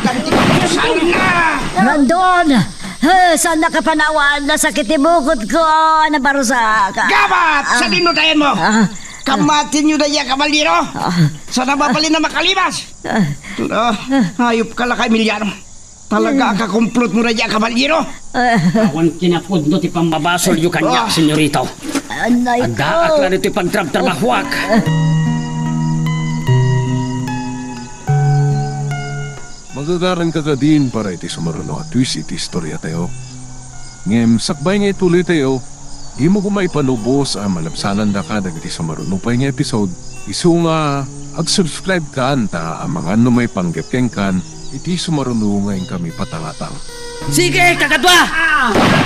Brandon! Eh, saan nakapanawan? Nasakit ti bukod ko. Nabarusak. Gabat! Ah. Sadin no tayan mo? Ah. Kamatinyo daydi a kabalyero? Ah. Saan na mabalin a makalipas? Ah. Ah, hayop ka la ka, Emiliano. Talaga a kakumplot mo daydi a kabalyero? Ah. Awan kinapudno ti pammabasolyo kaniak, senyorito. Anay ko. Addaak la ditoy pagtrabtrabahoak. Magagaranka kadin para iti sumaruno a twist iti istoriatayo. Ngem sakbay nga ituloytayo, dimo koma ipanubos a malabsanandaka dagiti sumaruno pay nga episode, isu nga ag-subscribe kan ta amangan no maipanggep kenkan iti sumaruno nga inkami patangatang. Sige, kakadua!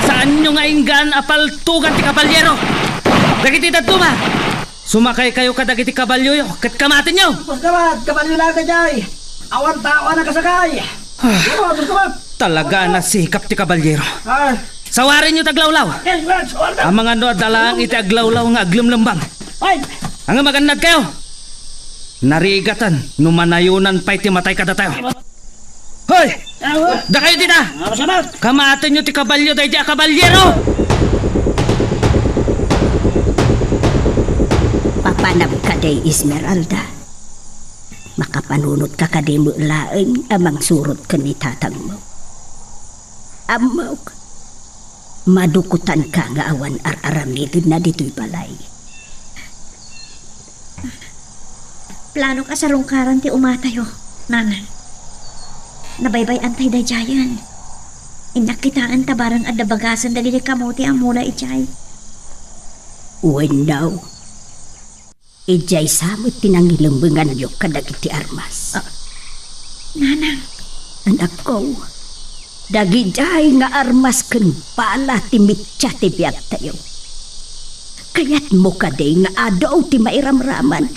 Saanyo nga inggan a paltugan ti kabalyero? Dagiti dadduma! Sumakaykayo kadagiti kabalyoyo ket kamatenyo! Pagkamat, kabalyo lang daydiay! Awan tao a nakasakay! Ah, Ano, pagkamat? Talaga a nasikap ti kabalyero. Ah, Sawarenyo ti aglawlaw! Yes, yes, order! Amangan no adda laeng iti aglawlaw nga aglemlembang. Ay! Ania, magannadkayo? Narigaten no manayonan pay ti matay kadatayo. Hoy! Awa! Dakayo dita! Awa, sabat! Kamatenyo ti kabalyo daydi a kabalyero! Papanam kadi, Esmeralda? Makapanunotka kadi met laeng a mangsurot ken ni tatangmo? Ammok, madukotanka nga awan ar-aramidenna ditoy balay. Planok a sarungkaran ti umatayo, Nana. Nabaybay-antay daydiayen. Innak kitaen ta bareng adda bagasen dagiti kamote a mula idiay. Wenno, idiay sa met ti nangilembenganyo kadagiti armas. Ah, Nanang. Anakko, dagidiay nga armas ken bala ti mitsa ti biagtayo. Kayatmo kadi nga adu ti mairamraman?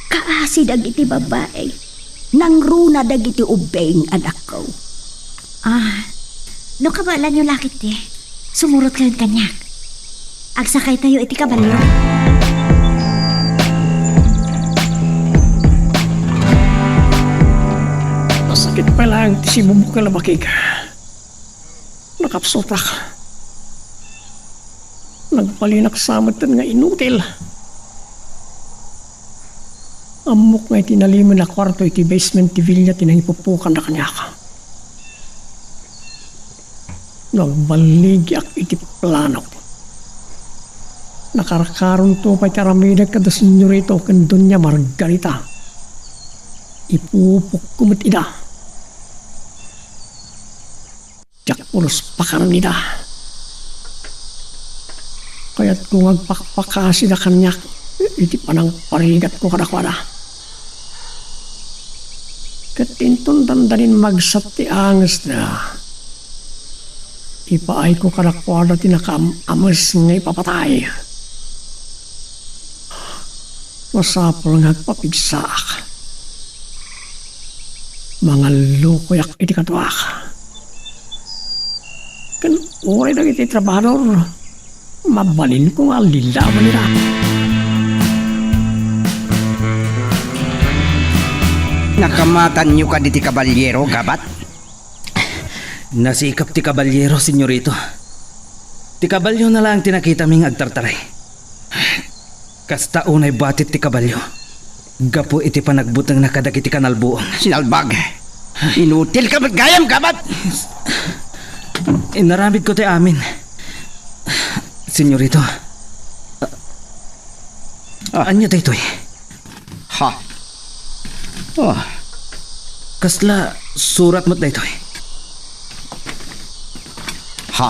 Kaasi dagiti babai, nangruna dagiti ubbing, anakko. Ah, no kabaelanyo la ketdi, sumurotkayon kaniak. Agsakaytayo iti kabalyo. Masakit pay laeng ti sibubukel a bakig. Nakapsutak. Nagbalinak sa metten nga inutil. Ammok nga iti nalimen a kuarto iti basement ti villa ti nangipupukanda kaniak. No agballigiak iti planok, nakarkaronto pay ti aramidek kada senyorito ken Doña Margarita. Ipupokko met ida. Diak pulos pakanen ida. Kayatko nga agpakpakasida kaniak iti panangparigatko kadakuada. Ket inton dandanin magsat ti angesda, ipaayko kadakuada ti nakaam-ames nga ipapatay. Masapul nga agpapigsaak. Mangallukoyak iti kaduak. Ken uray dagiti trabahador, mabalinko nga allilaban ida. Nakamatanyo kadi ti kabalyero, Gabat? Nasikap ti kabalyero, senyorito. Ti kabalyona laeng ti nakitami nga agtartaray. Kasta unay batit ti kabalyo gapu iti panagbutengna kadagiti kanalbuong. Sinalbag! Inutilka met gayam, Gabat! Inaramidko ti amin, senyorito. Ah. Ania daytoy? Ha. Oh. Kasla surat met daytoy? Ha.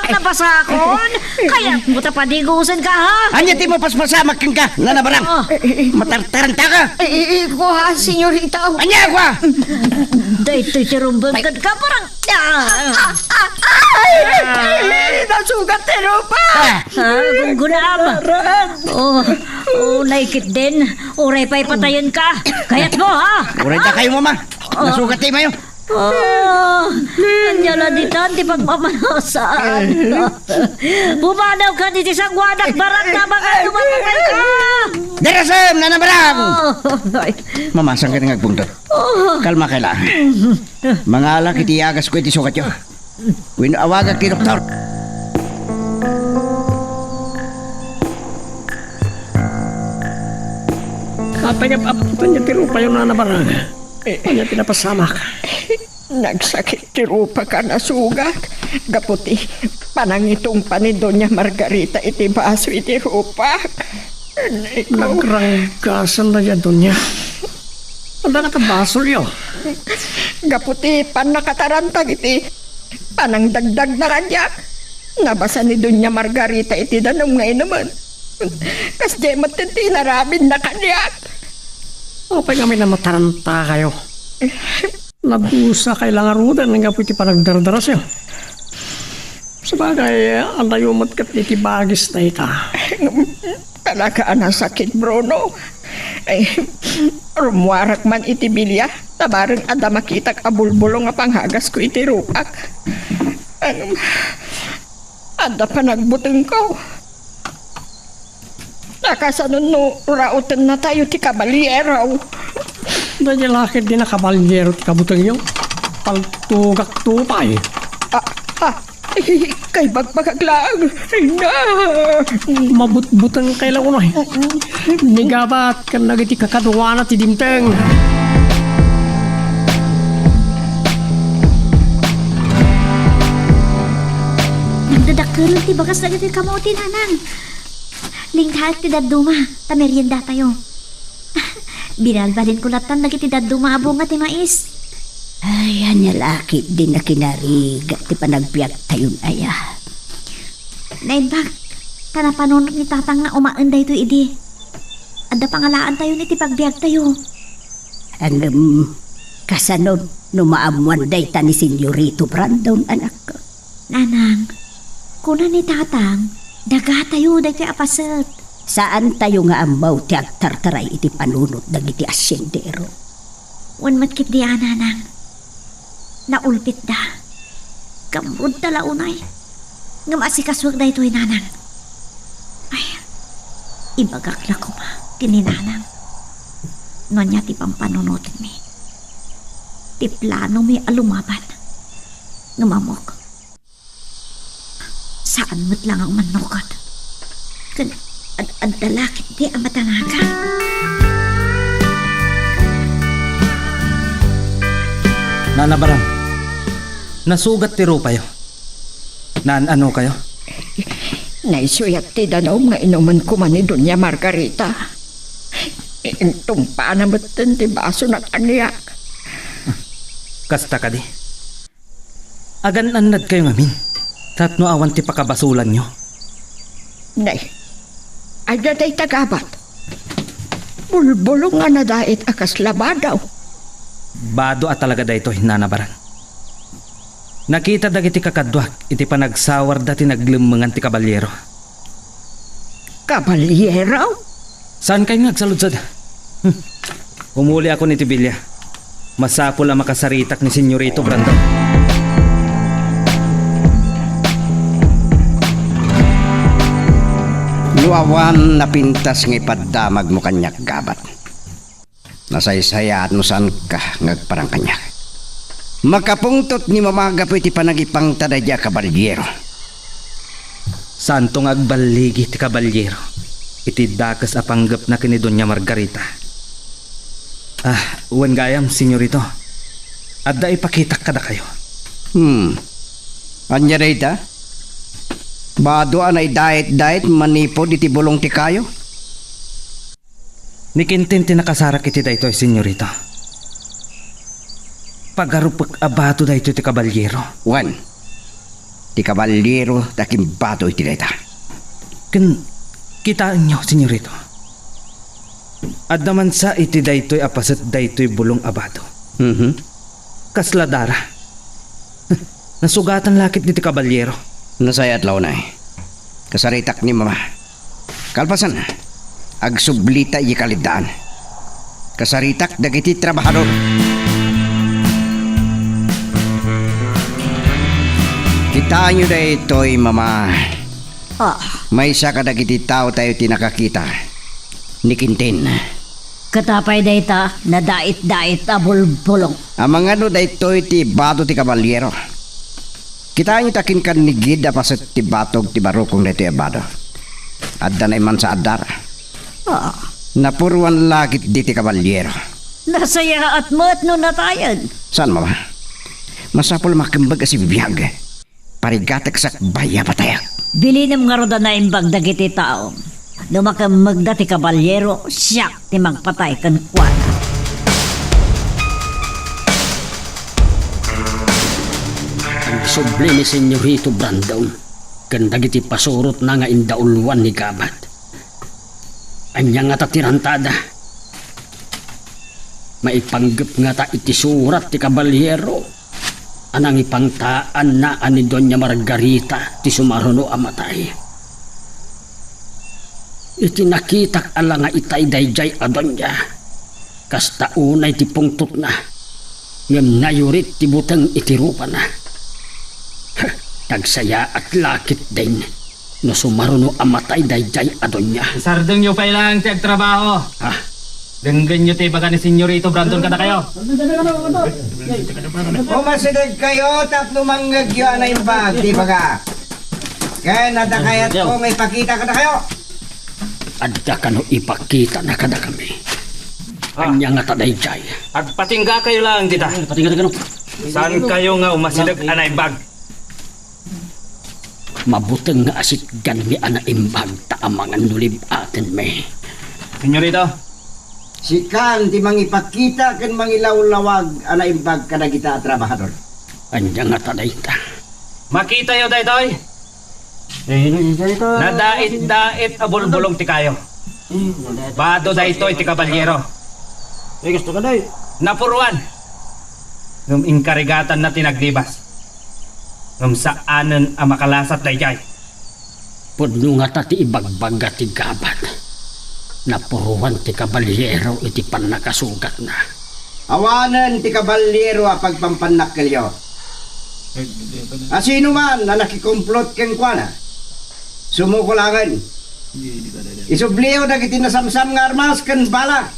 Barak nabasakon? Kayatmo ta padigosenka, ha? Ania ti mapaspasamak kenka, Nana Barang? Oh. Matartarantaka? Eh, eh, eh, kua, senyorita. Ania kua? Daytoy ti rumbeng ket ka, parang, ah. Ay, ay, nasugat ti rupak. Ah. Ah, gunggunam. Oh, oh, naikit din. Uray pay patayenka. Kayatmo, ha? Uray ta kayo, mama. Oh. Nasugat ti imayo. Oh, ania la ditan ti pagmamanasaan. Pumadawka ditoy sanguanak, Barang, ta baka dumapatayka. Darasem, Nana Barang. Oh, ay. Mama, saan ka nga agpungtot? Oh. Kalma kay la. Mangalak iti iyagas ko iti sugatyo. Wenno awagak ti doktor. Apay nga ap-, aptan ti rupayo, Nana Barang? Eh. Ania ti napasamak? Nagsakit ti rupak a nasugat gapu ti panangitungpa ni Doña Margarita iti baso iti rupak. Ikaw. Nagranggasan dayta, Doña. Adda ngata basoyo? Gapu ti pannakatarantag iti panangdagdagna kaniak, nabasa ni Doña Margarita iti danum nga inumen. Kasdiay met ti inarabidna kaniak. Apay ngamin a matarantakayo? Nadusakay la ngaruden gapu iti panagdardarasyo. Sabagay, adayo met ket iti bagis dayta. Talaga a nasakit, Bruno. Ay, rummuarak man iti bilia, ta bareng adda makitak a bulbulong a pangagasko iti rupak. Ang, adda panagbutengko. Nakasano no rautennatayo ti kabalyero? Daydi la ketdi a kabalyero ti kabutengyo? Paltugakto pay. Ah, ah, kaibagbagak laeng, Reyna. Mabutbutengkay la unay. Ni Gabat ken dagiti kakaduana ti dimteng. Nagdadakkel ti bagas dagiti kamote, Nanang. Linggaek ti dadduma, ta meriendatayo. Binalbalinko lattan dagiti dadduma a bunga ti mais. Ay, ania la ketdi a kinarigat ti panagbiagtayon aya? Naimbag, ta napanunot ni Tatang nga umaen daytoy idi. Adda pangalaantayon iti pagbiagtayo. Ngem, kasano no maammoan dayta ni Senyorito Brandon, anakko? Nanang, kuna ni Tatang, dagatayo daytoy a paset. Saantayo nga ammo ti agtartaray iti panunot dagiti asiendero. Wen met ketdi a, Nanang. Naulpitda. Kamrudda la unay. Ngem asikasuek daytoy, Nanang. Ay, ibagak la koma ken ni Nanang no ania ti pampanunotenmi. Ti planomi a lumaban. Ngem ammok, saan met la nga umannukot. Ken ad-, adda la ketdi a matanagan. Nana Barang, nasugat ti rupayo. Naan-anokayo? Naisuyat ti danum nga inumen koma ni Doña Margarita. Intumpana metten ti basona kaniak. Kasta kadi? Agan-annadkayo ngamin tapno awan ti pakabasolanyo. Nay, adda dayta Gabat. Bulbulong a nadait a kasla bado. Bado a talaga daytoy, Nana Baran. Nakita dagiti kakaduak iti panagsawarda ti naglemmengan ti kabalyero. Kabalyero? Saankay nga agsaludsod? Hmm. Umuliakon iti bilia. Masapul a makasaritak ni Senyorito Brandon. No awan napintas nga ipaddamagmo kaniak, Gabat, nasaysayaat no saanka nga agparang kaniak. Makapungtot ni Mama gapu iti panagipangta daydiay a kabalyero. Saanto nga agballigi ti kabalyero iti dakes a panggepna ken ni Doña Margarita. Ah, wen gayam, Senyorito. Adda ipakitak kadakayo. Hmm. Ania dayta? Bado a naidait-dait manipud iti bulong ti kayo? Ni Quintin ti nakasarak iti daytoy, Senyorito. Pagarupek a bado daytoy ti kabalyero. Wen, ti kabalyero ti akimbado iti dayta. Ken kitaenyo, Senyorito. Adda man sa iti daytoy a paset daytoy bulong a bado. Mhm. Kasla dara. Nasugatan la ketdi ti kabalyero. Nasayaat la unay. Kasaritak ni Mama. Kalpasanna, agsublita idiay kaliddaan. Kasaritak dagiti trabahador. Kitaenyo daytoy, Mama. Ah. Maysa kadagiti taotayo ti nakakita ni Quintin. Ket apay dayta, nadait-dait a bulbulong? Amangan no daytoy ti bado ti kabalyero. Kitaenyo ta kinkannigid a paset ti batog ti barukong daytoy a bado. Adda naimansa a dara. Ah. Napuruan la ketdi ti kabalyero. Nasayaat met no natayen. Saan, Mama? Masapul a makemmeg a sibibiag. Parigatek sakbay a patayak. Bilinem ngarud a naimbag dagiti tao. No makemmegda ti kabalyero, siak ti mangpatay kenkuana. Agsubli ni Senyorito Brandon ken dagiti pasurotna nga indauluan ni Gabat. Ania ngata ti rantada? Maipanggep ngata iti surat ti kabalyero a nangipangtaanna a ni Doña Margarita ti sumaruno a matay? Iti nakitak a la nga itay daydiay a doña, kasta unay ti pungtotna, ngem nayurit ti buteng iti rupana. Nagsayaat la ketdin no sumaruno a matay daydiay a doña. Isardengyo pay laeng ti agtrabaho. Ah. Denggenyo ti ibaga ni Senyorito Brandon kadakayo. Umasidegkayo tapno mangngegyo a naimbag ti ibaga. Ken adda kayatko nga ipakita kadakayo. Adda kano ipakitana kadakami? Ah. Ania ngata daydiay? Agpatinggakayo laeng dita. Agpatingga kano? Saankayo nga umasideg a naimbag? Mabuteng nga asitganmi a naimbag ta amangan no lib-atenmi. Senyorito. Sikan ti mangipakita ken mangilawlawag a naimbag kadagita a trabahador. Ania ngata dayta? Makitayo daytoy? Eh, ino, ino, ino? Nadait-dait a bulbulong ti kayo. Eh, nadait-dait. Bado daytoy ti kabalyero. Eh, gusto ka, day? Napuruan. Ngem inkarigatanna ti naglibas. Ngem saanen a makalasat daydiay. Pudno ngata ti ibagbaga ti Gabat. Napuruan ti kabalyero iti pannakasugatna. Awanen ti kabalyero a pagpampannakkelyo. A sinoman a nakikomplot kenkuana, sumuko laengen. Isubliyo dagiti nasamsam nga armas ken bala,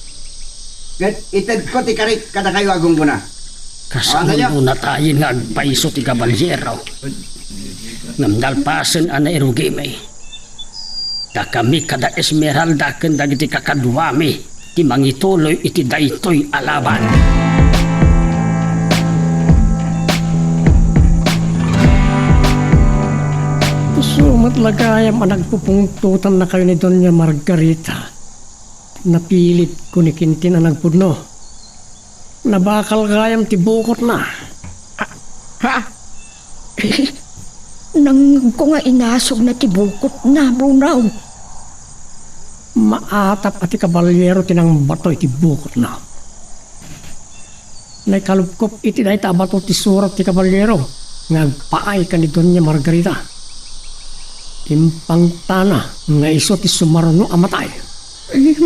ket itedko ti karik kadakayo a gunggona. Kasano natayen nga agpayso ti kabalyero? Ngem nalpasen a nairugimi. Ta kami kada Esmeralda ken dagiti kakaduami ti mangituloy iti daytoy a laban. Isu met la gayam a nagpupungtotannakayo ni Doña Margarita. Napilitko ni Quintin a nagpudno. Nabakal gayam ti bukotna. Ha? Nangngegko nga inasugna ti bukotna, Bruno. Maatap a ti kabalyero ti nangbato iti bukotna. Naikalupkop iti dayta a bato ti surat ti kabalyero nga agpaay ken ni Doña Margarita. Impangtana nga isu ti sumaruno a matay. Em,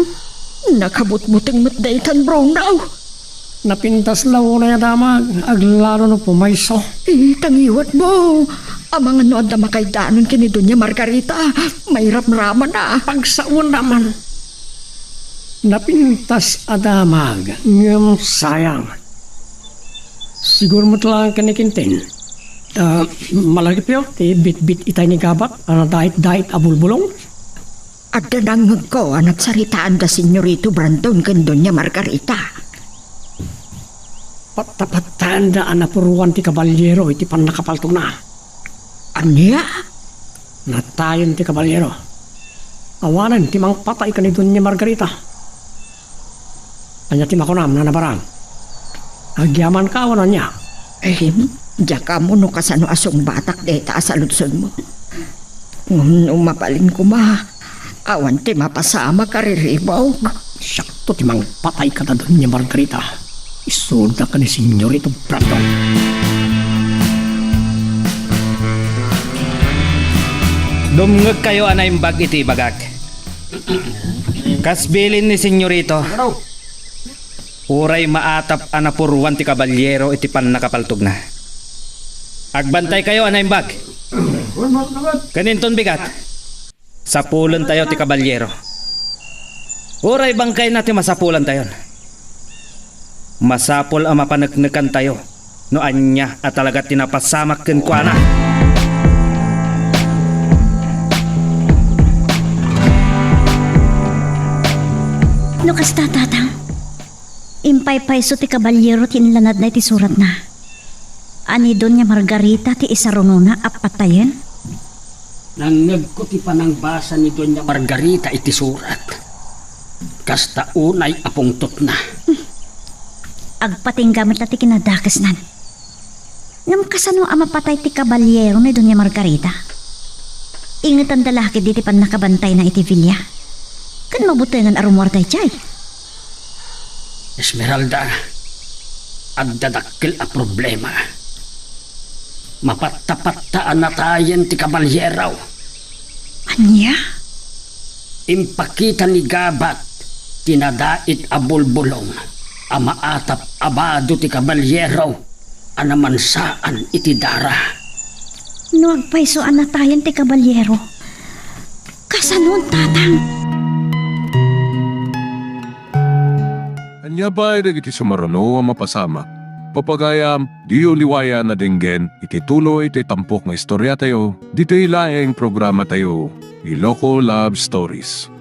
nakabutbuteng met daytan, Bruno. Napintas la unay a damag, aglalo no pumayso. Eh, tangiwat mo. Amangan no adda makaidanon ken ni Doña Margarita, mairamramana. Pagsaoenda man. Napintas a damag, ngem sayang. Siguro met laeng ken ni Quintin. Ah, malagipyo ti bitbit itay ni Gabat a nadait-dait a bulbulong? Adda nangngegko a nagsaritaan da Senyorito Brandon ken Doña Margarita. Pattapattaenda a napuruan ti kabalyero iti pannakapaltogna. Ania? Natayen ti kabalyero. Awanen ti mangpatay ken ni Doña Margarita. Ania ti makunam, Nana Barang? Agyamanka awan ania? Em, diak ammo no kasano a sungbatak dayta a saludsodmo. Ngem no mabalin koma, awan ti mapasamak a riribuk. Siakto ti mangpatay kada Doña Margarita. Isuda ken ni Senyorito Brandon. Dumngegkayo a naimbag iti ibagak. Kas bilin ni Senyorito, uray maatap a napuruan ti kabalyero iti pannakapaltogna. Agbantaykayo a naimbag. Ken inton bigat, sapulentayo ti kabalyero. Uray bangkayna ti masapulantayon. Masapul a mapaneknekantayo no ania a talaga ti napasamak kenkuana. No kasta, Tatang, impaypayso ti kabalyero ti inlanadna iti suratna a ni Doña Margarita ti isarunona a patayen? Nangngegko ti panangbasa ni Doña Margarita iti surat. Kasta unay a pungtotna. Agpatingga met la ti kinadakesnan. Ngem kasano a mapatay ti kabalyero ni Doña Margarita? Ingetanda la ketdi ti pannakabantayna iti villa. Ken mabutengen a rummuar daydiay. Esmeralda, adda dakkel a problema. Mapattapatta a natayen ti kabalyero. Ania? Impakita ni Gabat ti nadait a bulbulong a maatap a bado ti kabalyero a namansaan iti dara. No agpayso a natayen ti kabalyero, kasano, Tatang? Ania pay dagiti sumaruno a mapasamak? Papagayam, diyo liwayan a denggen iti tuloy ti tampok nga istoriatayo, ditoy laeng programatayo, Iloko Love Stories.